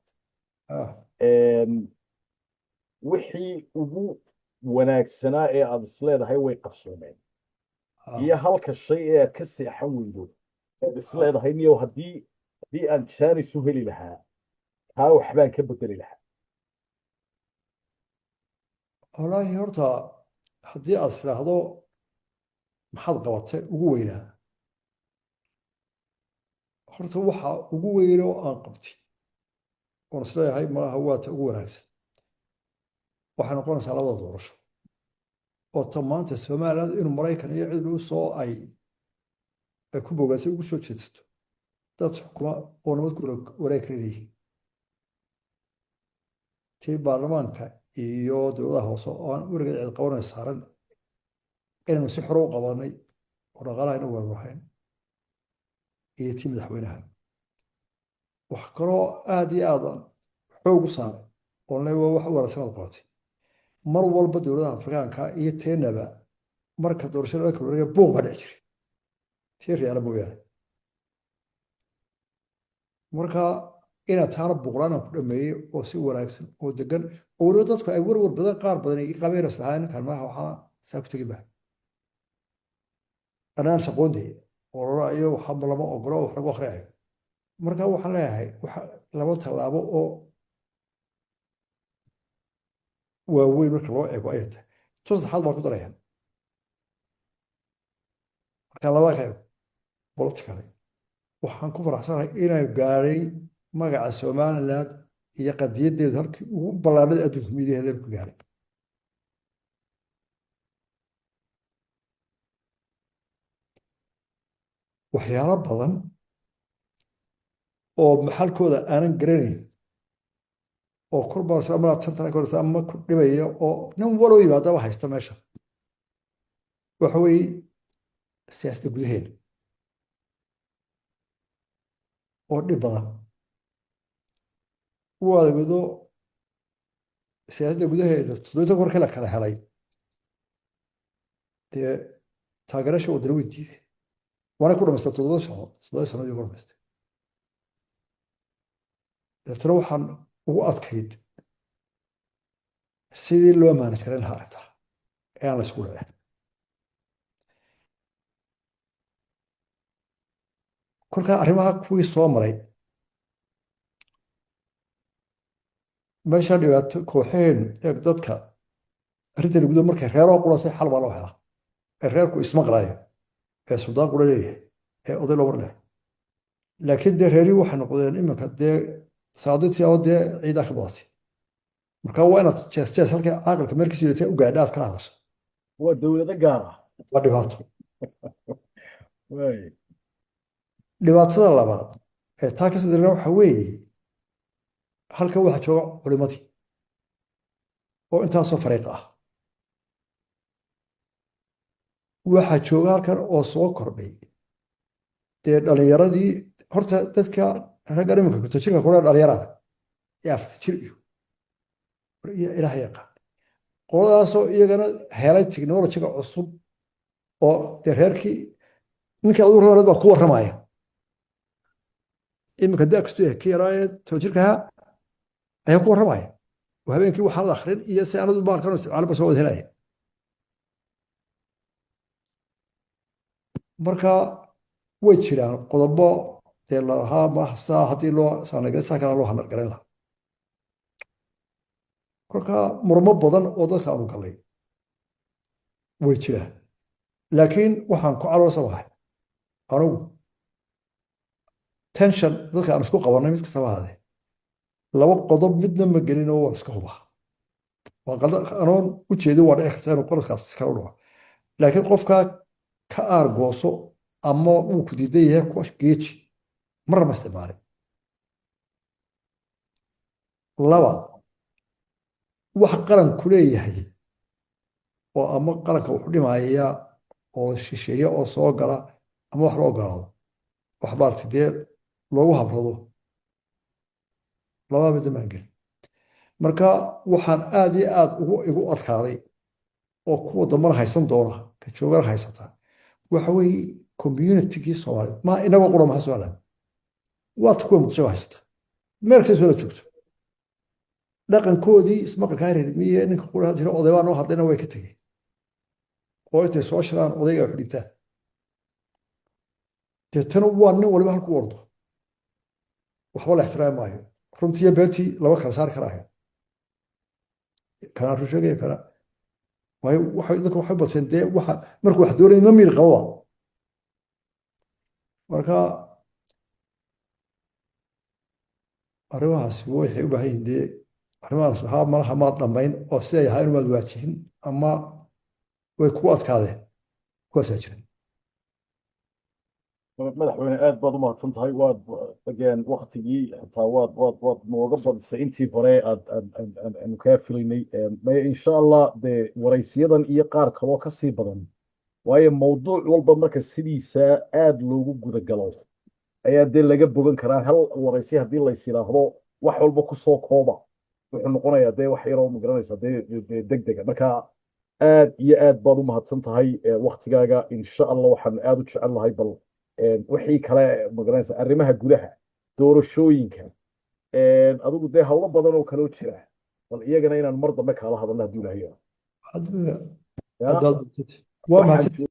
wixii ugu wanaagsanaa ee aad isleedahay way qabsoomeen iyo halka shay ee aad ka seexan weydo ead isleedahay niyow haddii aan chance u heli lahaa taa waxbaan ka bedeli lahaa? Wallaahi horta haddii aad istiraahdo maxaad qabatay ugu weynaa, horta waxa ugu weyn oo aan qabtay oon isleeyahay malaha waa ta ugu wanaagsan, waxay noqonaysaa labada doorasho oo ta maanta Somaliland inuu Maraykan iyo cid u soo ay ku bogaasay ugu soo jeedsato, dad xukuma oo nabad ku wareeg kala leeyihiin, tii baarlamaanka iyo dowladaha hoose oo aan weligeed cid qabanay saaran inaynu si xoro u qabanay oo dhaqaalaha ina weerarhayn, iyo tii madaxweynaha. Wax kaloo aada iyo aad xoog u saaray oon le waa wax u wanaagsan aad qabatay, mar walba dowladaha Afrikaanka iyo teenaba marka doorashada laga kala wareegaya buuq baa dhici jiray, tii Riyaala mooyaane. Marka inaad taana buuqlaan ku dhameeyey oo si wanaagsan oo degan, oo weliba dadku ay warwar badan qaar badan ay qabeen islahaa ninkan maaha, waxaa saa ku tegi maha, anaan shaqoondee ololayo, waxba lama ogolo, wax lagu akhriyayo. Marka waxaan leeyahay waxa laba tallaabo oo waaweyn marka loo eego ayay tahay. Tu saddexaad baan ku daraya, marka labada ka eego politically, waxaan ku faraxsanahay inay gaadhay magaca Somaliland iyo qadiyaddeedu halkii ugu ballaadhada adduunka midiyaheeda ku gaadhay. Waxyaalo badan oo maxalkooda aanan garanayn oo korbatantan ama ku dhibaya oo nin waloo yimaadaba haysta meesha, waxa weeye siyaasadda gudaheena oo dhib badan u adeegdo. Siyaasadda gudaheena 17 warkii la kala helay, dee taageerasha wadana way diiday, waana ku dhamaystay 7 sano, 7 sanadii ku dhamaystay. Deetana waxaan ugu adkayd sidii loo manage garan lahaa arrintaa ee aan la isku dhicin. Kolkaa arrimaha kuwii soo maray meesha dhibaato kooxaheennu eeg dadka arrintan gudo markay reeroo qurasay xal baa loo helaa, ee reerku ismaqlaayo ee suldaan qura leeyahay ee oday loo mar leeyahay. Laakiin dee reerihii waxay noqdeen iminka dee saaditii oo dee ciidaa ka badatay. Marka waa inaad jees jees halkii caaqilka meelkiisa liitay u gaadha aad kala hadasha. Waa dowlado gaar ah. Waa dhibaato. Waay. Dhibaatada labaad ee taa ka sadirna waxa weeye, halkan waxaa jooga culimadii oo intaasoo fariiq ah, waxaa jooga halkan oo soo kordhay dee dhalinyaradii. Horta dadka raggan iminka 50 jirka kule dhalinyarada iyo 40 jir iyo ilaah yaqaan, qoladaasoo iyagana helay technologyga cusub oo dee reerkii ninkii adigu reereed baa ku warramaya iminka da kastu yahay, kii yaraa ee 10 jirka ahaa ayaa ku warramaya oo habeenkii waxaanad akhrin iyo si aanad baalkan isticmaalin ba soo wada helaya. Marka way jiraan qodobo dee lalahaa malaha saa haddii loo saanagalin saa kale loo hanargaran lahaa. Kolka murmo badan oo dadka aanu galay way jiraan, laakiin waxaan ku caloosamahay anugu tension dadka aan isku qabanay mid kastaba ahaadee, laba qodob midna ma gelin oo waan iska hubaa, waan qalda anoon u jeedin, waa dhici karta inuu qoladkaas kala dhaco, laakiin qofkaa ka aargooso ama uu ku diidan yahay kuwa geeji marna ma isticmaalin. Laba, wax qaranku leeyahay oo ama qaranka wuxu dhimaya oo shisheeye oo soo gala ama wax loo ogolaado, wax maaragtay dee loogu habrado, labada midna maan gelin. Marka waxaan aad iyo aad ugu igu adkaaday oo kuwa dambana haysan doona ka joogana haysataa waxa weeye communitygii Soomaaliyeed, ma inagoo qura maha Somaliland, waata kuwa Muqdisho haysata, meel kasta soo la joogto, dhaqankoodii ismaqalkaa reer miye ninka qura jira odaybaa noo hadlayna way ka tegeen oo intay soo shiraan odayga wax dhibtaan. Deetana waa nin waliba halku ordo, waxba la ixtiraami maayo, runtiiyo beentii lama kala saari karaayo, kanaa run sheegaya kana. Waayo waxay dadku waxay badseen dee waxa markuu wax doonaya ma miir qababa. Marka arrimahaasi waxay u baahan yihiin dee arrimahaas waxaa malaha maad dhammayn oo siday ahaa inumaad waajihin ama way kugu adkaadeen, kuwaasaa jira. Madaxweyne, aad baad u mahadsan tahay. Waad again waktigii xitaa waad nooga badisay intii hore aad aad aad aad aanu kaa filaynay. Maya, insha Allah dee waraysiyadan iyo qaar kaloo ka sii badan, waayo mawduuc walba marka sidiisa aad loogu guda galo ayaa dee laga bogan karaa. Hal waraysi haddii lays yidhaahdo wax walba kusoo kooba, wuxuu noqonayaa dee wax yaroo, magaranaysa, dee degdega. Marka aad iyo aad baad u mahadsan tahay waktigaaga. Insha Allah waxaan aad u jecel lahay bal wixii kale, magaranaysa, arrimaha gudaha, doorashooyinka, adigu dee howlo badan oo kaloo jira, bal iyagana inaan mar dambe kaala hadalno hadduu Ilaahay yidhaahdo. Aad baad waa Waxaan mahadsan.